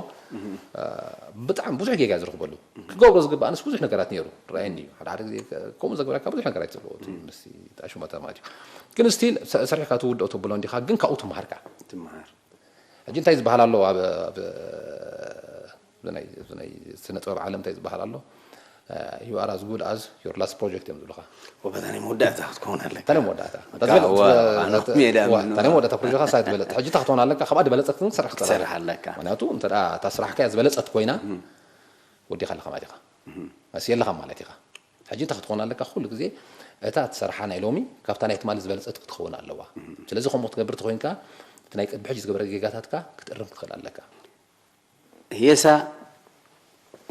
ብጣዕሚ ብዙሕ ጌጋ ዝረኽበሉ። ክገብሮ ዝግባእ ኣነስ ብዙሕ ነገራት ነይሩ ረኣየኒ እዩ። ሓደ ሓደ ግዜ ከምኡ ዘግበረካ ብዙሕ ነገራት ዘለዎ እቲ ምስቲ ተኣሽሞታ ማለት እዩ። ግን ስቲል ሰሪሕካ ትውድኦ ተብሎ እንዲኻ ግን ካብኡ ትመሃርካ። ትመሃር። ሕጂ እንታይ ዝበሃል ኣሎ ኣብ ናይ ስነ ጥበብ ዓለም እንታይ ዝበሃል ኣሎ? You are as good as your last project እዮም ዝብሉኻ። ወበታ ናይ መወዳእታ ክትከውን ኣለካ። ታሪም ወዳእታ ታሪም ወዳእታ ፕሮጀክት ሳይ ትበለጥ ሕጂ ታክትሆን ኣለካ ካብኣ ዝበለፀት ክትሰርሕ ክትሰርሕ ኣለካ። ምክንያቱ እንተ እታ ስራሕካ ዝበለፀት ኮይና ወዲኻ ኣለኻ ማለት ኢኻ። መስ የለኻ ማለት ኢኻ። ሕጂ እንታይ ክትኾን ኣለካ ኩሉ ግዜ እታ ትሰርሓ ናይ ሎሚ ካብታ ናይ ትማሊ ዝበለፀት ክትኸውን ኣለዋ። ስለዚ ከምኡ ክትገብር ተኮይንካ እቲ ናይ ቅድሚ ሕጂ ዝገበረ ጌጋታትካ ክትእርም ክትኽእል ኣለካ። ህየሳ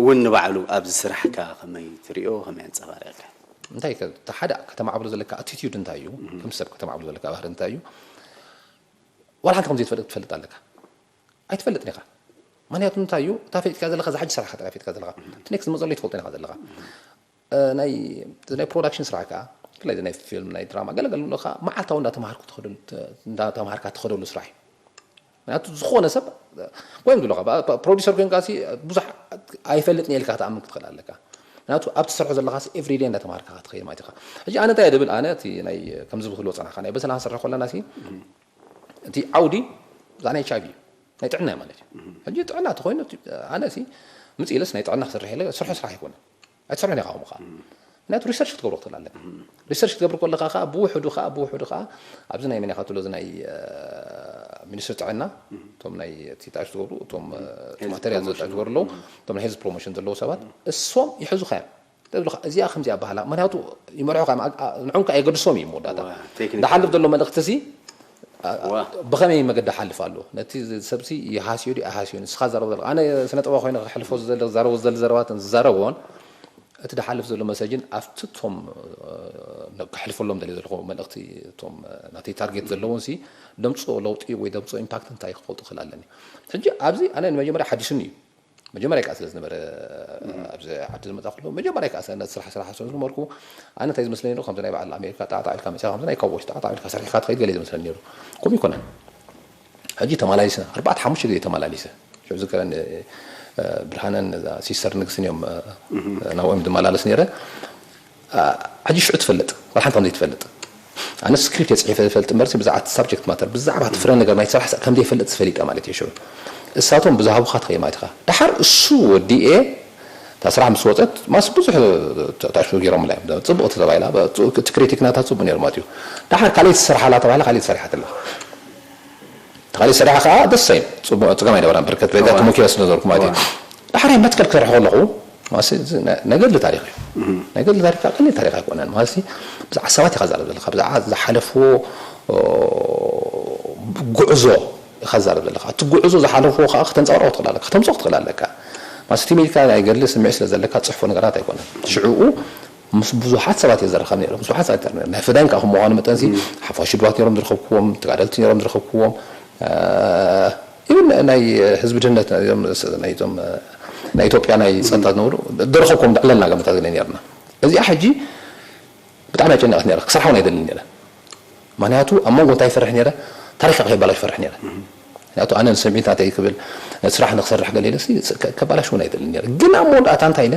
እውን ንባዕሉ ኣብዚ ስራሕካ ከመይ ትሪኦ ከመይ ኣንፀባሪቕካ? እንታይ ከ- እቲ ሓደ ከተማዕብሎ ዘለካ ኣቲቲዩድ እንታይ እዩ? ከም ሰብ ከተማዕብሎ ዘለካ ባህሪ እንታይ እዩ? ዋላ ሓንቲ ከምዘይትፈልጥ ትፈልጥ ኣለካ። ኣይትፈልጥን ኢኻ። ምክንያቱ እንታይ እዩ? እታ ፈሊጥካ ዘለካ እዛ ሕጂ ስራሕካ ጥራይ ፈሊጥካ ዘለካ። እቲ ኔክስት ዝመፀሉ ኣይትፈልጦን ኢኻ ዘለካ። ናይ ናይ ፕሮዳክሽን ስራሕ ከዓ ክላይ ናይ ፊልም ናይ ድራማ ገለገለ ከዓ መዓልታዊ እንዳተማሃርኩ እንዳተማሃርካ ትኸደሉ ስራሕ እዩ። ምክንያቱ ዝኾነ ሰብ ወይም ዝብለካ ፕሮዲሰር ኮይንካ ብዙሕ ኣይፈልጥን ኢልካ ክትኣምን ክትኽእል ኣለካ። ምክንያቱ ኣብ ትሰርሖ ዘለካ ኤቭሪዴ እንዳተማሃርካ ክትኸይድ ማለት ኢኻ። ሕጂ ኣነ እንታይ እየ ድብል ኣነ እቲ ናይ ከምዚ ብክልዎ ፀናሕካ ናይ በሰላ ክንሰርሕ ከለና ሲ እቲ ዓውዲ ብዛዕባ ናይ ኤች ኣይቪ እዩ ናይ ጥዕና እዩ ማለት እዩ። ሕጂ ጥዕና ተኮይኑ ኣነ ሲ ምፅ ኢለስ ናይ ጥዕና ክሰርሕ ኢለ ስርሖ ስራሕ ኣይኮነን። ኣይትሰርሖን ኢኻ ከምኡ ከዓ ምክንያቱ ሪሰርች ክትገብሮ ክትኽእል ኣለካ። ሪሰርች ክትገብር ከለካ ከዓ ብውሕዱ ከዓ ብውሕዱ ከዓ ኣብዚ ናይ መን ኢኻ ትብሎ እዚ ናይ ሚኒስትሪ ጥዕና እቶም ናይ እቲ ጣሽ ዝገብሩ እቶም ማቴሪያል ዘጣሽ ዝገብሩ ኣለዉ እቶም ናይ ሄልዝ ፕሮሞሽን ዘለዉ ሰባት እሶም ይሕዙካ እዮም። እዚኣ ከምዚኣ ኣባህላ ምክንያቱ ይመርሑ ንዑም ከዓ የገድሶም እዩ መወዳእታ ዝሓልፍ ዘሎ መልእክቲ እዚ ብኸመይ መገዲ ሓልፍ ኣሎ ነቲ ሰብሲ ይሃስዮ ዲ ኣይሃስዮ ንስኻ ዘረብ ዘለካ ኣነ ስነ ጥበባ ኮይነ ክሕልፎ ዝዛረቦ ዘለ ዘረባትን ዝዛረቦን እቲ ዝሓልፍ ዘሎ መሰጅን ኣብቲ እቶም ክሕልፈሎም ደልየ ዘለኹ መልእክቲ እቶም ናተይ ታርጌት ዘለዎም ሲ ደምፅኦ ለውጢ ወይ ደምፅኦ ኢምፓክት እንታይ ክፈልጡ ክእል ኣለኒ ሕጂ ኣብዚ ኣነ ንመጀመርያ ሓዲሱኒ እዩ መጀመርያ ከዓ ስለ ዝነበረ ኣብዚ ዓዲ ዝመፃ ከለኹ መጀመርያ ከዓ ሰነ ስራሕ ስራሕ ስለ ዝነበርኩ ኣነ እንታይ ዝመስለኒ ነይሩ ከምዚ ናይ በዓል ኣሜሪካ ጣዕጣዕ ኢልካ መፅያ ከምዚ ናይ ካውቦይስ ጣዕጣዕ ኢልካ ሰሪሕካ ትኸይድ ገለ እዩ ዝመስለኒ ነይሩ ከምኡ ይኮነን ሕጂ ተመላሊስና ኣርባዕተ ሓሙሽተ ግዜ ተመላሊሰ ሽዑ ዝከረን ብርሃነን ሲስተር ንግስትን እዮም ናብኦም ዝመላለስ ነይረ ሕጂ ሽዑ ትፈልጥ ዋላ ሓንቲ ከም ዘይትፈልጥ ኣነ ስክሪፕት እየ ፅሒፈ ዝፈልጥ እምበር ብዛዕባ ሳብጀክት ማተር ብዛዕባ እቲ ፍረ ነገር ናይ ስራሕ ከም ዘይፈልጥ ዝፈሊጠ ማለት እዩ ሽዑ እሳቶም ብዝሃቡካ ትኸይ ማለት ኢኻ ድሓር እሱ ወዲኤ እታ ስራሕ ምስ ወፀት ማስ ብዙሕ ተኣሽሙ ገይሮምላ እዮም ፅቡቅ ተባሂላ እቲ ክሪቲክ ናታ ፅቡቅ ነይሩ ማለት እዩ ድሓር ካልእ ትሰርሓላ ተባሂላ ካልእ ትሰርሓትላ ተኻሊ ሰሪሓ ከዓ ደስ ኣይም ፅቡቅ ፅገም ኣይነበራን ብርከት በዛ ተሞኪረ ስለ ነበርኩ ማለት እዩ ዳሕራይ መትከል ክሰርሕ ከለኹ ማለት እዚ ነ- ናይ ገድሊ ታሪክ እዩ ናይ ገድሊ ታሪክ ከዓ ቀሊል ታሪክ ኣይኮነን ማለት ብዛዕባ ሰባት ኢካ ዝዛረብ ዘለካ ብዛዕባ ዝሓለፍዎ ኦ፣ ጉዕዞ ኢካ ዝዛረብ ዘለካ እቲ ጉዕዞ ዝሓለፍዎ ከዓ ክተንፀባርቆ ትኽእል ኣለካ ከተምፅኦ ክትኽእል ኣለካ ማለት እቲ ሚድካ ናይ ገድሊ ስምዒት ስለ ዘለካ ፅሕፎ ነገራት ኣይኮነን ሽዕኡ ምስ ብዙሓት ሰባት እየ ዘረኸብ ነይረ ምስ ብዙሓት ሰባት እየ ናይ ፈዳይን ከዓ ከምዃኑ መጠንሲ ሓፋሽ ድባት ነይሮም ዝረኸብክዎም ተጋደልቲ ነይሮም ዝረኸብክዎም ኢብን ናይ ህዝቢ ድህነት ናይ ኢትዮጵያ ናይ ፀጥታ ዝነበሩ ዝረኸብክዎም ዕለልና ገመታት ግለ ነርና እዚኣ ሕጂ ብጣዕሚ ኣጨነቀት ነረ ክሰርሓ እውን ኣይደልን ነረ ምክንያቱ ኣብ መንጎ እንታይ ይፈርሕ ነረ ታሪካ ከይባላሽ ይፈርሕ ነረ ምክንያቱ ኣነ ንስምዒት ናተይ ክብል ነቲ ስራሕ ንክሰርሕ ገለ ኢለ ከባላሽ እውን ኣይደልን ነረ ግን ኣብ መወዳእታ እንታይ ኢለ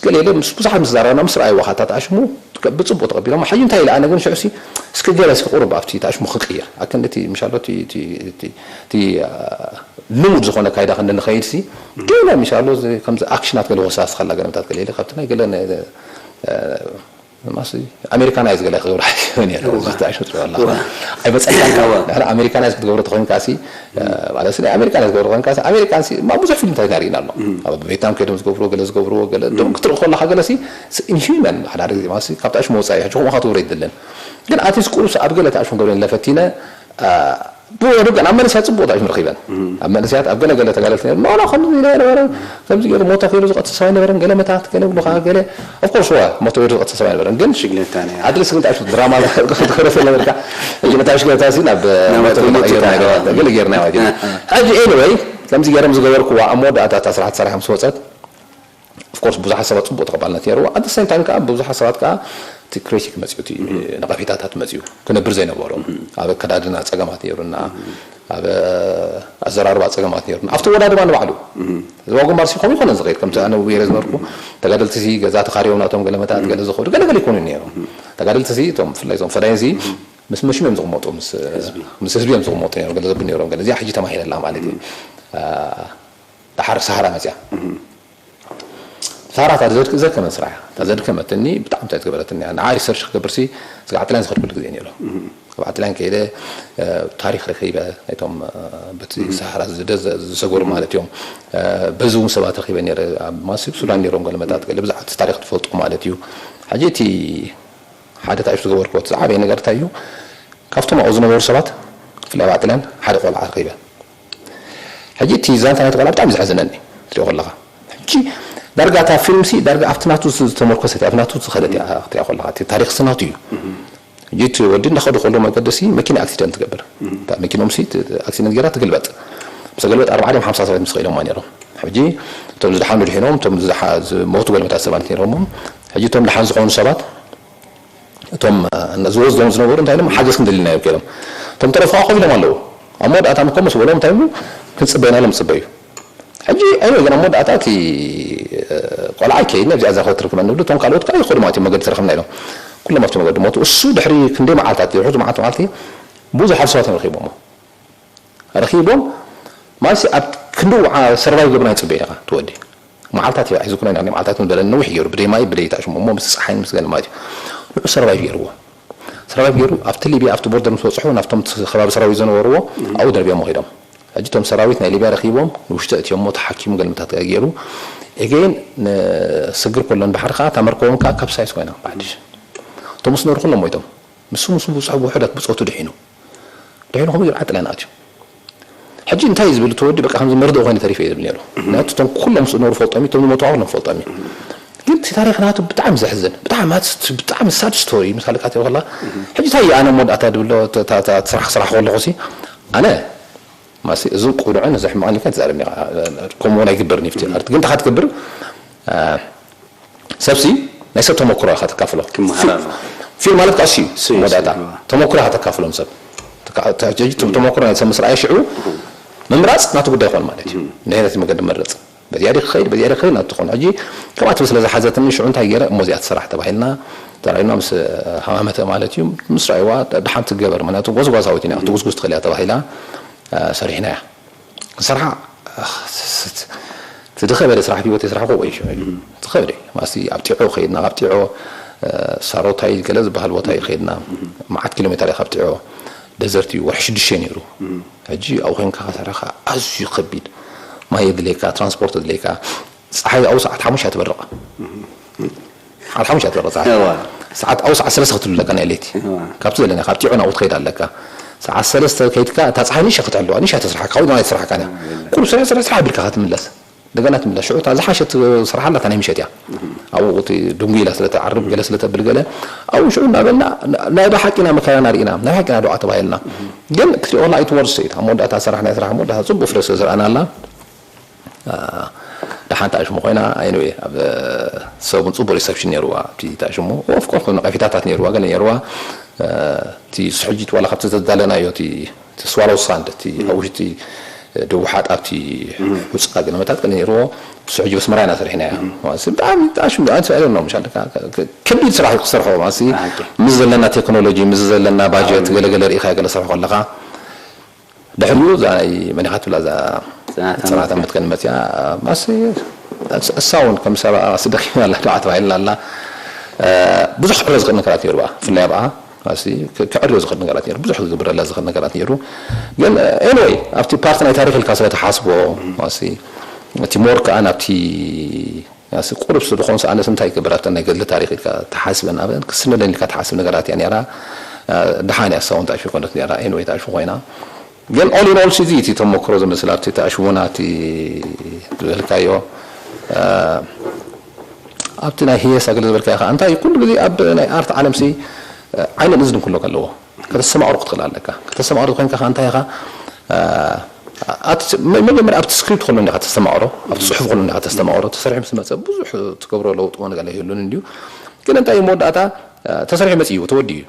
ገለ ኢለ ምስ ብዙሓት ምስ ዛረብና ምስ ረኣይዋ ካታ ተኣሽሙ ብፅቡቅ ተቀቢሎም ሓዩ እንታይ ኢለ ኣነ ግን ሽዑ እስኪ ገለ እስኪ ቁሩብ ኣብቲ ተኣሽሙ ክቅየር ኣክንዲ እቲ ምሻሎ እቲ ልሙድ ዝኾነ ካይዳ ክንዲ ንኸይድ ሲ ገለ ምሻሎ ከምዚ ኣክሽናት ገለ ወሳስ ከላ ገለምታት ገለ ኢለ ካብቲ ናይ ገለ ማስ ኣሜሪካናይዝ ገለ ክገብር ሓሲበ ነረ ዝተኣሽሙ ትሪኦ ኣለካ ኣይበፀካልካ ድሕሪ ኣሜሪካናይዝ ክትገብሮ ተኮይንካ ሲ ማለት ናይ ኣሜሪካናይዝ ክገብሮ ተኮይንካ ኣሜሪካን ሲ ብዙሕ ፊልምታት ኢና ርኢና ኣሎ ኣብ ቬትናም ከይዶም ዝገብርዎ ገለ ዝገብርዎ ገለ ዶም ክትርኢ ከለካ ገለ ሲ ኢንሂመን ሓደ ሓደ ግዜ ማለት ካብቲ ኣሽሙ ወፃኢ ሕጂ ከምኡ ክትገብሮ ኣይደልን ግን ኣትሊስት ቁሩስ ኣብ ገለ ተኣሽሙ ገብረ ለፈቲነ ብወዱ ግን ኣብ መንእሰያት ጽቡቕ ጣዕሽ ንረኺበን። ኣብ መንእሰያት ኣብ ገለ ገለ ተጋደልቲ ነይሩ፣ ኖ፣ ኖ፣ ከምዚ ኢለ ነበረ፣ ከምዚ ገይሩ ሞተ ከይሩ ዝቐትል ሰብ ኣይነበረን፣ ገለ መታት፣ ገለ ብሉኻ፣ ገለ፣ of course፣ ወ፣ ሞተ ከይሩ ዝቐትል ሰብ ኣይነበረን። ግን ሽግለታ ነያ። ኣድልስ ግን ጣዕሽ ድራማ ዝኸረፈ ነበርካ። ሽግለታ ሽግለታ ሲ ናብ ናብ ሞተ ሞተ ገለ ሞተ ገይርና ተሓዋ። ገለ ገይርና ማለት እዩ። ሕጂ anyway፣ ከምዚ ገይሮም ዝገበርኩዋ ኣብ መወዳእታ እታ ስራሕ ተሰሪሓ ምስ ወጸት፣ of course፣ ብዙሓት ሰባት ጽቡቕ ተቐባልነት ነይርዎ። At the same time ከኣ ብዙሓት ሰባት ከኣ እቲ ክሪቲክ መጽዩ፣ እቲ ነቐፌታታት መጽዩ፣ ክነብር ዘይነበሮም። ኣብ ኣከዳድና ጸገማት ነይሩና፣ ኣብ ኣዘራርባ ጸገማት ነይሩና። ኣብቲ ወዳድባ ንባዕሉ። ዞባ ግንባር ሲ ከምኡ ይኮነን ዝኸይድ፣ ከምቲ ኣነ ገይረ ዝነበርኩ፣ ተጋደልቲ ሲ ገዛ ተኻርዮም ናቶም ገለ መታት ገለ ዝኸዱ፣ ገለ ገለ ይኮኑ ነይሮም። ተጋደልቲ ሲ፣ እቶም፣ ብፍላይ እቶም ፈዳይን ሲ፣ ምስ መሽም እዮም ዝቕመጡ፣ ምስ፣ ምስ ህዝቢ እዮም ዝቕመጡ ነይሮም፣ ገለ ዘብሉ ነይሮም፣ ገለ እዚኣ ሕጂ ተማሂረላ ማለት እዩ። ኣ፣ ደሓር ሰሃራ መጽያ። ሳራ እታ ዘድክ-፣ ዘድከመን ስራሕ እያ። እታ ዘድከመትኒ ብጣዕሚ እንታይ ትገበረትኒ እያ። ንዓ ሪሰርች ክገብር ሲ፣ ስጋዕ ጥልያን ዝኸድኩሉ ግዜ ነይሩ። ካብ ጥልያን ከይደ፣ እ፣ ታሪኽ ረኺበ፣ ናይቶም፣ እ፣ በቲ ሰሃራ ዝደ-፣ ዘ-፣ ዝሰገሩ ማለት እዮም። እ፣ በዚ እውን ሰባት ረኺበ ነይረ። ኣብ ማሲብ ሱዳን ነይሮም ገለ መታት፣ ገለ ብዛዕባ እቲ ታሪኽ ትፈልጡ ማለት እዩ። ሕጂ እቲ ሓደ እንታይ እዩ ዝገበርኩዎ? እቲ ዝዓበየ ነገር እንታይ እዩ? ካብቶም ኣብኡ ዝነበሩ ሰባት፣ ብፍላይ ኣብ ጥልያን፣ ሓደ ቆልዓ ረኺበ። ሕጂ እቲ ዛንታ ናይቲ ቆልዓ ብጣዕሚ ዘሕዝነኒ፣ ክትሪኦ ከለኻ። ሕጂ ዳርጋ እታ ፊልም ሲ፣ ዳርጋ ኣብቲ ናቱ ዝ-፣ ዝተመርኮሰት እያ፣ ኣብቲ ናቱ ዝኸደት እያ፣ ክትሪኣ ከለኻ። እቲ ታሪኽ ሲ ናቱ እዩ። ሕጂ እቲ ወዲ እንዳኸዱ ከሎ መንገዲ ሲ፣ መኪና ኣክሲደንት ትገብር። እታ መኪኖም ሲ፣ ት-፣ ኣክሲደንት ገይራ ትግልበጥ። ምስ ተገልበጥ ኣርባዓ ድዮም ሓምሳ ሰባት ምስ ኸኢሎማ ነይሮም። ሕጂ እቶም ዝደሓኑ ድሒኖም፣ እቶም ዝደሓ-፣ ዝሞቱ ገለመታት ሰባት ነይሮም። ሕጂ እቶም ደሓን ዝኾኑ ሰባት፣ እቶም፣ እ፣ ዝወስዶም ዝነበሩ እንታይ ኢሎም፣ ሓገዝ ክንደሊ ኢና እዮም ከኢሎም። እቶም ተረፉ ከዓ ኮፍ ኢሎም ኣለዉ። ኣብ መወዳእታ እኮ ምስ በሎም እንታይ ኢሉ፣ ክንጽበ ኢና ኢሎም ጽበዩ። ሕጂ፣ ኣይወ፣ ግን ኣብ መወዳእታ እቲ፣ እ፣ ቆልዓ ኣይከይድን፣ ኣብዚኣ እዛ ክትርከበኒ ንብሉ፣ እቶም ካልኦት ከዓ ይኸዱ ማለት እዮም፣ መገዲ ተረኽብና ኢሎም። ኩሎም ኣብቲ መገዲ ሞቱ። እሱ ድሕሪ ክንደይ መዓልታት፣ ድሕሪ መዓልቲ፣ መዓልቲ፣ ብዙሓት ሰባት እዮም ረኺቦሞ። ረኺቦም፣ ማለትሲ ኣብ ክንዲ ውዓ ሰርቫይቭ ገብርና ይጽበ ኢኻ ትወዲ። መዓልታት እያ ሒዙ ኩና ኢና መዓልታት ንበለ ነዊሕ ገይሩ፣ ብደይ ማይ፣ ብደይ ታሽሙ እሞ ምስ ጸሓይን ምስ ገለ ማለት እዩ። ንዑ ሰርቫይቭ ገይርዎ። ሰርቫይቭ ገይሩ ኣብቲ ሊብያ፣ ኣብቲ ቦርደር ምስ በጽሑ፣ ናብቶም እቲ ከባቢ ሰራዊት ዝነበርዎ፣ ኣብኡ ደርብዮም ወኺዶም። ሕጂ እቶም ሰራዊት ናይ ሊብያ ረኺቦም፣ ንውሽጢ እትዮሞ ተሓኪሙ ገለመታት ገይሩ፣ ኤገይን ንስግር ከሎን ባሕሪ ከኣ፣ እታ መርከቦም ከኣ ካፕሳይዝ ኮይና፣ ብሓድሽ። እቶም ዝነበሩ ኩሎም ሞይቶም። ንሱ ምስ ብዙሕ ውሑዳት ብጾቱ ድሒኑ። ድሒኑ ከምኡ ገይሩ ዓጥለን ኣትዩ። ሕጂ እንታይ እዩ ዝብል እቲ ወዲ፣ በቃ ከምዚ መርድእ ኮይኑ ተሪፈ እዩ ዝብል ነይሩ። ምክንያቱ እቶም ኩሎም ምስኡ ዝነበሩ ፈልጦም እዩ፣ እቶም ዝሞቱ ኩሎም ፈልጦም እዩ። ግን እቲ ታሪኽ ናቱ ብጣዕሚ ዘሕዝን፣ ብጣዕሚ፣ ብጣዕሚ ሳድ ስቶሪ ምስ ሃለካ ትሪኦ ከላ፣ ሕጂ እንታይ እዩ ኣነ መወዳእታ ድብሎ፣ እታ፣ እታ፣ እታ ስራሕ ክስራሕ ከለኹ ሲ፣ ኣነ ማሲ እዝን ቁኑዕን እዚ ሕማቕን ኢልካ ትዛረብኒ ኢኻ። ከምኡ እውን ኣይግበርን እዩ ኣብቲ ኣርት። ግን እንታይ ክትገብር፣ አ፣ ሰብሲ ናይ ሰብ ተመክሮ ኢኻ ተካፍሎ። ክመሃር ኣለዎ። ፊልም ማለት ከዓ እሱ እዩ፣ እሱ እዩ፣ መወዳእታ። እሱ እዩ። ተመክሮ ኢኻ ተካፍሎም ሰብ። ተካ-፣ ተ-፣ ተ-፣ ተመክሮ ናይ ሰብ ምስ ረኣየ ሽዑ ምምራፅ ናቱ ጉዳይ ይኾን ማለት እዩ። ንሕነት መገዲ መርፅ። በዚኣ ዲ ክኸይድ፣ በዚኣ ዲ ክኸይድ ናቱ ትኾን። ሕጂ ከምኣ ትብል ስለ ዝሓዘትኒ ሽዑ እንታይ ገይረ፣ እሞ እዚኣ ትሰራሕ ተባሂልና፣ ተራእዩና ምስ ሃማመተ ማለት እዩ። ምስ ረኣይዋ ደሓን ትገበር፣ ምክንያቱ ጎዝጓዛዊት ኢና፣ ክትጉስጉስ ትኽእል እያ ተባሂላ፣ አ፣ ሰሪሕናያ። ስራሕ፣ ኣኽ፣ ስ-፣ ስ-፣ እቲ ዝኸበደ ስራሕ ኣብ ህይወተይ ስራሕ ኮ ወይ ሽዑ እዩ። ዝኸበደ። ማሲ ኣብ ጢዖ ከይድና፣ ካብ ጢዖ፣ እ፣ ሳሮታይ ገለ ዝበሃል ቦታ እዩ ከይድና። መዓት ኪሎ ሜተር እዩ ካብ ጢዖ። ደዘርት እዩ፣ ወርሒ ሽዱሽተ ነይሩ። ሕጂ ኣብኡ ኮይንካ ከሰርሕኻ ኣዝዩ ከቢድ። ማይ የድልየካ፣ ትራንስፖርት የድልየካ። ጸሓይ ኣብኡ ሰዓት ሓሙሽተ እያ ትበርቕ። ሰዓት ሓሙሽተ እያ ትበርቕ ጸሓይ። እዋ። ሰዓት፣ ኣብኡ ሰዓት ሰለስተ ክትህሉ ኣለካ ናይ ለይቲ። እዋ። ካብቲ ዘለና፣ ካብ ጢዖ ናብኡ ትኸይድ ኣለካ። ሰዓት ሰለስተ ከይድካ፣ እታ ጸሓይ ንእሽተይ ክትሕልዋ፣ ንእሽተይ ትስራሓካ፣ ካብኡ ድማ ኣይትስራሓካን እያ። እዋ፣ የለን። ቁሩብ ሰለስተ፣ ሰለስተ ሓቢርካ ክትምለስ። እንደገና ትምለስ። ሽዑ እታ ዝሓሸት ስራሕ ኣላ፣ እታ ናይ ምሸት እያ። ኣብኡ እቲ ድንጉ ኢላ ስለ ትዓርብ፣ ገለ ስለ ተብል ገለ፣ ኣብኡ ሽዑ እናበልና፣ ናይ ብሓቂ ኢና መከራና ርኢና፣ ናይ ብሓቂ ኢና ዱዓ ተባሂልና። ግን ክትሪኦ ከላ ኣይትወርስ እዩ። ኣብ መወዳእታ ስራሕ፣ ናይ ስራሕ መወዳእታ ጽቡቕ ፍረ ስለ ዝረኣናላ፣ ኣ፣ ደሓን ተኣሽሙ ኮይና፣ ኣይንወ ኣብ ሰብ እውን ጽቡቕ ሪሰፕሽን ነይርዋ ኣብቲ ተኣሽሙ። ኦፍ ኮርስ፣ ነቐፌታታት ነይርዋ፣ ገለ ነይርዋ። እ፣ እቲ ስሕጂት ዋላ ካብቲ ዘዳለናዮ፣ እቲ፣ እቲ ስዋሎው ሳንድ፣ እቲ ኣብ ውሽጢ ደቡብ ሓጣ፣ ኣብቲ ሑጻ ገለመታት ገለ ነይርዎ። ስሕጂ በስመራ ኢና ሰሪሕናዮ። ማለት ብጣዕሚ ተኣሽሙ፣ ኣንተ፣ I don't know፣ ምሻ፣ ከ-፣ ከ-፣ ከቢድ ስራሕ እዩ ክሰርሖ። ማለት ሓቂ። ምስ ዘለና ቴክኖሎጂ፣ ምስ ዘለና ባጀት፣ ኣዎ። ገለ ገለ ርኢኻ ገለ ሰርሖ ኣለኻ። ድሕሪኡ እዛ ናይ መን ኢኻ ትብላ እዛ ጽናት ጽናት ኣመት። ኣመት ከን መጽያ፣ ማሲ፣ እሳ እውን ከም ሰብኣ ማሲ ደኺማ ኣላ፣ ደዓ ተባሂልና ኣላ። እ፣ ብዙሕ ክዕርዮ ዝኽእል ነገራት ነይሩ ብኣ፣ ብፍላይ ኣብኣ፣ ማሲ፣ ክ-፣ ክዕርዮ ዝኽእል ነገራት ነይሩ፣ ብዙሕ ክግብረላ ዝኽእል ነገራት ነይሩ። ግን፣ እ፣ ኤኒወይ፣ ኣብቲ ፓርቲ ናይ ታሪኽ ኢልካ ስለ ትሓስቦ፣ ማሲ፣ እቲ ሞር ከኣ ናብቲ፣ ማሲ፣ ቁሩብ ስለ ዝኾንስ ኣነስ እንታይ ይገብር ኣብተን ናይ ገድሊ ታሪኽ ኢልካ ትሓስበን፣ ኣብአን ክስነደን ኢልካ ትሓስብ ነገራት እያ ነይራ። እ፣ ደሓን እያ፣ እሳ እውን ተኣሽፎ ኮነት ነይራ፣ ኤኒወይ፣ ተኣሽፎ ኮይና። ግን all in all እዚ እቲ ተመክሮ ዝመስል ኣብቲ ተኣሽሞና እቲ ዝበልካዮ ኣብቲ ናይ ህየሳ ገለ ዝበልካዮ ከዓ እንታይ ኩሉ ግዜ ኣብ ናይ ኣርት ዓለም ሲ ዓይንን እዝን ኩሎ ኣለዎ። ከተስተማቕሮ ክትኽእል ኣለካ። ከተስተማቕሮ ኮይንካ ከዓ እንታይ ኢኻ መጀመርያ ኣብቲ ስክሪፕት ከሎ እንዲኻ ተስተማቕሮ ኣብቲ ፅሑፍ ከሎ እንዲኻ ተስተማቕሮ ተሰሪሑ ምስ መፀ ብዙሕ ትገብሮ ለውጢ ነገር ኣይህሉን እንድዩ። ግን እንታይ እዩ መወዳእታ ተሰሪሑ መፂኡ ተወዲኡ እዩ።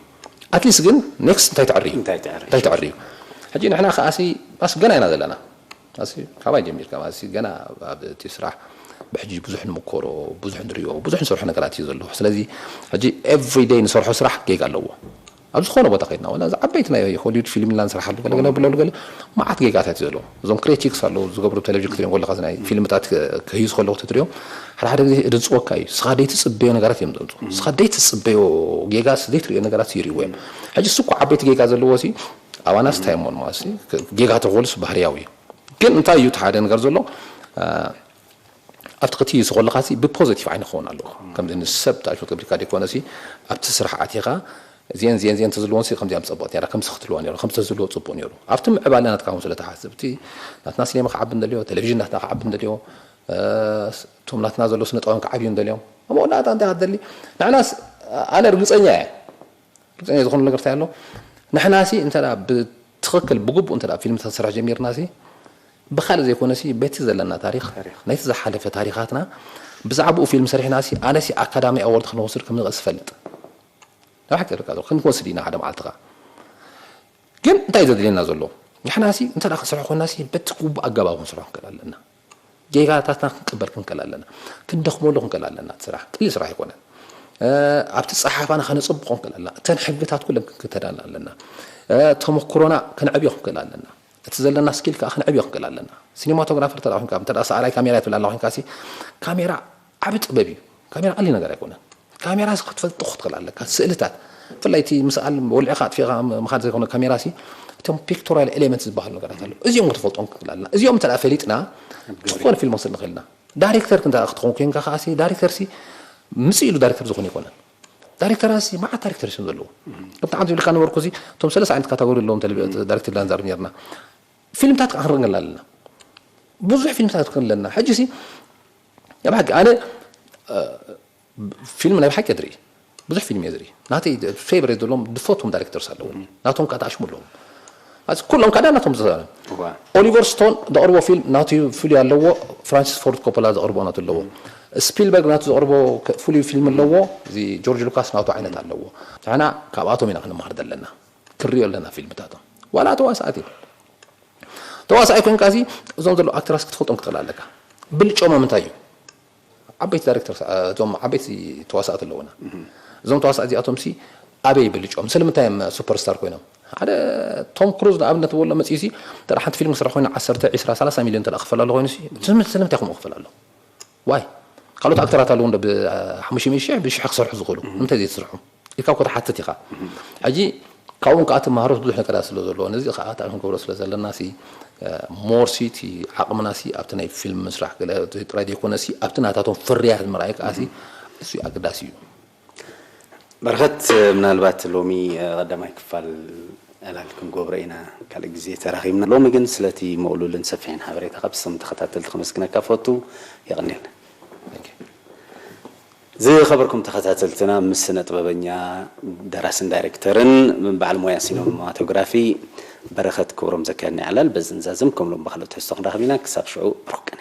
ኣትሊስት ግን ኔክስት እንታይ ተዕሪ እዩ እንታይ ተዕሪ እንታይ ተዕሪ እዩ። ሕጂ ንሕና ከኣሲ ኣስ ገና ኢና ዘለና ኣስ ካባይ ጀሚርካ ኣስ ገና ኣብ እቲ ስራሕ ብሕጂ ብዙሕ ንምኮሮ ብዙሕ ንሪኦ ብዙሕ ንሰርሖ ነገራት እዩ ዘለዎ። ስለዚ ሕጂ ኤቭሪ ደይ ንሰርሖ ስራሕ ጌጋ ኣለዎ። ኣብ ዝኾነ ቦታ ከይድና ወላ እዚ ዓበይቲ ናይ ሆሊውድ ፊልም ኢልና ንስራሓሉ ገለገለ ብለሉ ገለ መዓት ጌጋታት እዩ ዘለዎ። እዞም ክሪቲክስ ኣለዉ ዝገብሩ ቴሌቪዥን ክትሪኦም ከለካ ናይ ፊልምታት ክህዩ ከለዉ ክትሪኦም ሓደ ሓደ ግዜ እድንፅወካ እዩ። ስኻ ደይትፅበዮ ነገራት እዮም ዘምፁ። ስኻ ደይትፅበዮ ጌጋ ዘይትሪኦ ነገራት ይሪዎ እዮም። ሕጂ እሱ እኮ ዓበይቲ ጌጋ ዘለዎ ሲ ኣባናስ እንታይ እሞ ማለት ጌጋ ተኮልስ ባህርያዊ እዩ። ግን እንታይ እዩ ሓደ ነገር ዘሎ ኣብቲ ክትይሱ ከለኻ ሲ ብፖዘቲቭ ዓይኒ ክኸውን ኣለዎ። ከምዚ ንሰብ ታሪክ ከብሪካ ደይኮነ ሲ ኣብቲ ስራሕ ኣቲኻ እዚአን እዚአን እዚአን ተዝልዎን ሲ ከምዚኣም ጸቡቅ ነራ ከምዚ ክትልዋ ነሩ ከምዚ ተዝልዎ ጽቡቅ ነሩ ኣብቲ ምዕባለ ናትካ እውን ስለ ትሓስብ እቲ ናትና ሲኔማ ክዓቢ እንደልዮ ቴሌቪዥን ናትና ክዓቢ እንደልዮ እቶም ናትና ዘሎ ስነጥበባን ክዓብዩ እንደልዮም ኣብ መወዳእታ እንታይ ክትደሊ ንሕናስ ኣነ ርግጸኛ እየ ርግጸኛ ዝኾነ ነገር እንታይ ኣሎ ንሕናሲ እንተ ብትኽክል ብግቡእ እንተ ፊልምታት ስራሕ ጀሚርናሲ ብኻልእ ዘይኮነሲ በቲ ዘለና ታሪኽ ናይቲ ዝሓለፈ ታሪኻትና ብዛዕባኡ ፊልም ሰሪሕናሲ ኣነሲ ኣካዳሚ ኣወርድ ክንወስድ ከም ንኽእል ዝፈልጥ ንባሕቂ ርካ ክንወስድ ኢና ሓደ መዓልትኻ ግን እንታይ ዘድልየና ዘሎ ንሕናሲ እንተ ክንሰርሖ ኮይናሲ በቲ ግቡእ ኣገባብ ክንሰርሖ ክንክእል ኣለና ጌጋታትና ክንቅበል ክንክእል ኣለና። ክንደኽመሉ ክንክእል ኣለና። እቲ ስራሕ ቅሊል ስራሕ ኣይኮነን። ኣብቲ ጸሓፋና ከነጸብቆ ክንክእል ኣለና። እተን ሕግታት ኩለን ክንክተላን ኣለና። ተመክሮና ከነዕብዮ ክንክእል ኣለና። እቲ ዘለና ስኪል ከዓ ከነዕብዮ ክንክእል ኣለና። ሲኒማቶግራፈር ተዳ ኮንካ እንተ ሰኣላይ ካሜራ ትብል ኣላ ኮንካ ሲ ካሜራ ዓቢ ጥበብ እዩ። ካሜራ ቀሊል ነገር ኣይኮነን። ካሜራ ክትፈልጦ ክትኽእል ኣለካ። ስእልታት ብፍላይ እቲ ምስኣል ወልዕኻ ኣጥፊእኻ ምኻድ ዘይኮነ ካሜራ ሲ እቶም ፒክቶራል ኤሌመንት ዝበሃሉ ነገራት ኣለዉ። እዚኦም ክትፈልጦም ክኽእል ኣለና። እዚኦም እንተ ፈሊጥና ዝኾነ ፊልም ክንስእል ንኽእል ኢና። ዳይሬክተር ክንተ ክትኸውን ኮይንካ ከዓ ሲ ዳይሬክተር ሲ ምጽእ ኢሉ ዳይሬክተር ዝኾነ ኣይኮነን። ዳይሬክተራት ሲ መዓት ዳይሬክተር እዮም ዘለዉ። ከምቲ ሓንቲ ዝብልካ ነበርኩ እዚ እቶም ሰለስተ ዓይነት ካታጎሪ ኣለዎም ዳይሬክተር ዳንዛር ነርና። ፊልምታት ከዓ ክንርኢ ኣለና። ብዙሕ ፊልምታት ክንርኢ ኣለና። ሕጂ ሲ ብሓቂ ኣነ ፊልም ናይ ብሓቂ እየ ዝርኢ ብዙሕ ፊልም እየ ዝርኢ ናተይ ፌቨሬት ዘለዎም ዝፈትዎም ዳይሬክተርስ ኣለዉ ናቶም ከዓ ተኣሽሙ ኣለዉ ኩሎም ከዓ ናቶም ዝዛረብ ኦሊቨር ስቶን ዘቕርቦ ፊልም ናቱ ፍሉይ ኣለዎ ፍራንሲስ ፎርድ ኮፖላ ዘቕርቦ ናቱ ኣለዎ ስፒልበርግ ናቱ ዘቕርቦ ፍሉይ ፊልም ኣለዎ እዚ ጆርጅ ሉካስ ናቱ ዓይነት ኣለዎ ንሕና ካብኣቶም ኢና ክንመሃር ዘለና ክንሪኦ ኣለና ፊልምታቶም ዋላ ተዋሳእቲ ተዋሳኣይ ኮይንካ ሲ እዞም ዘለዉ ኣክተራት ክትፈልጦም ክትኽእል ኣለካ። ብልጮም ኣብ ምንታይ እዩ? ዓበይቲ ዳይሬክተር እዞም ዓበይቲ ተዋሳእቲ ኣለዉና። እዞም ተዋሳእቲ እዚኣቶም ሲ ኣበይ ብልጮም? ስለምንታይ እዮም ሱፐርስታር ኮይኖም? ሓደ ቶም ክሩዝ ንኣብነት በሎ መፅኡ ሲ እንተ ሓንቲ ፊልም ክስራሕ ኮይኑ ዓሰርተ፣ ዒስራ፣ ሰላሳ ሚልዮን እንተ ክፈል ኣሎ ኮይኑ ሲ ስለምንታይ ከምኡ ክፈል ኣሎ? ዋይ ካልኦት ኣክተራት ኣለዉ እንዶ ብሓሙሽተ ሚእቲ ሺሕ ብሽሕ ክሰርሑ ዝኽእሉ እንታይ ዘይትስርሑ ኢልካ እኮ ትሓትት ኢኻ ሕጂ ካብኡም ከዓ ትመሃሮስ ብዙሕ ነገራት ስለ ዘለዎ ነዚ ከዓ እንታይ ክንገብሮ ስለ ዘለና ሲ ሞር ሲ እቲ ዓቕምና ሲ ኣብቲ ናይ ፊልም ምስራሕ ገለ ጥራይ ዘይኮነ ሲ ኣብቲ ናታቶም ፍርያት ምርኣይ ከዓ ሲ እሱ ኣገዳሲ እዩ በረኸት ምናልባት ሎሚ ቀዳማይ ክፋል ዕላል ክንገብሮ ኢና ካልእ ግዜ ተራኺብና። ሎሚ ግን ስለቲ ምቕሉልን ሰፊሕን ሓበሬታኻ ብስም ተኸታተልቲ ከመስግነካ ፈቱ። የቐንየልና። ዝኸበርኩም ተኸታተልትና ምስ ስነ ጥበበኛ ደራስን ዳይሬክተርን በዓል ሞያ ሲኖማቶግራፊ በረኸት ክብሮም ዘካየድና ዕላል በዚ ንዛዝም ከም ሎም ብካልኦት ትሕዝቶ ክንራኸብ ኢና። ክሳብ ሽዑ ብሩኽ ቅነ።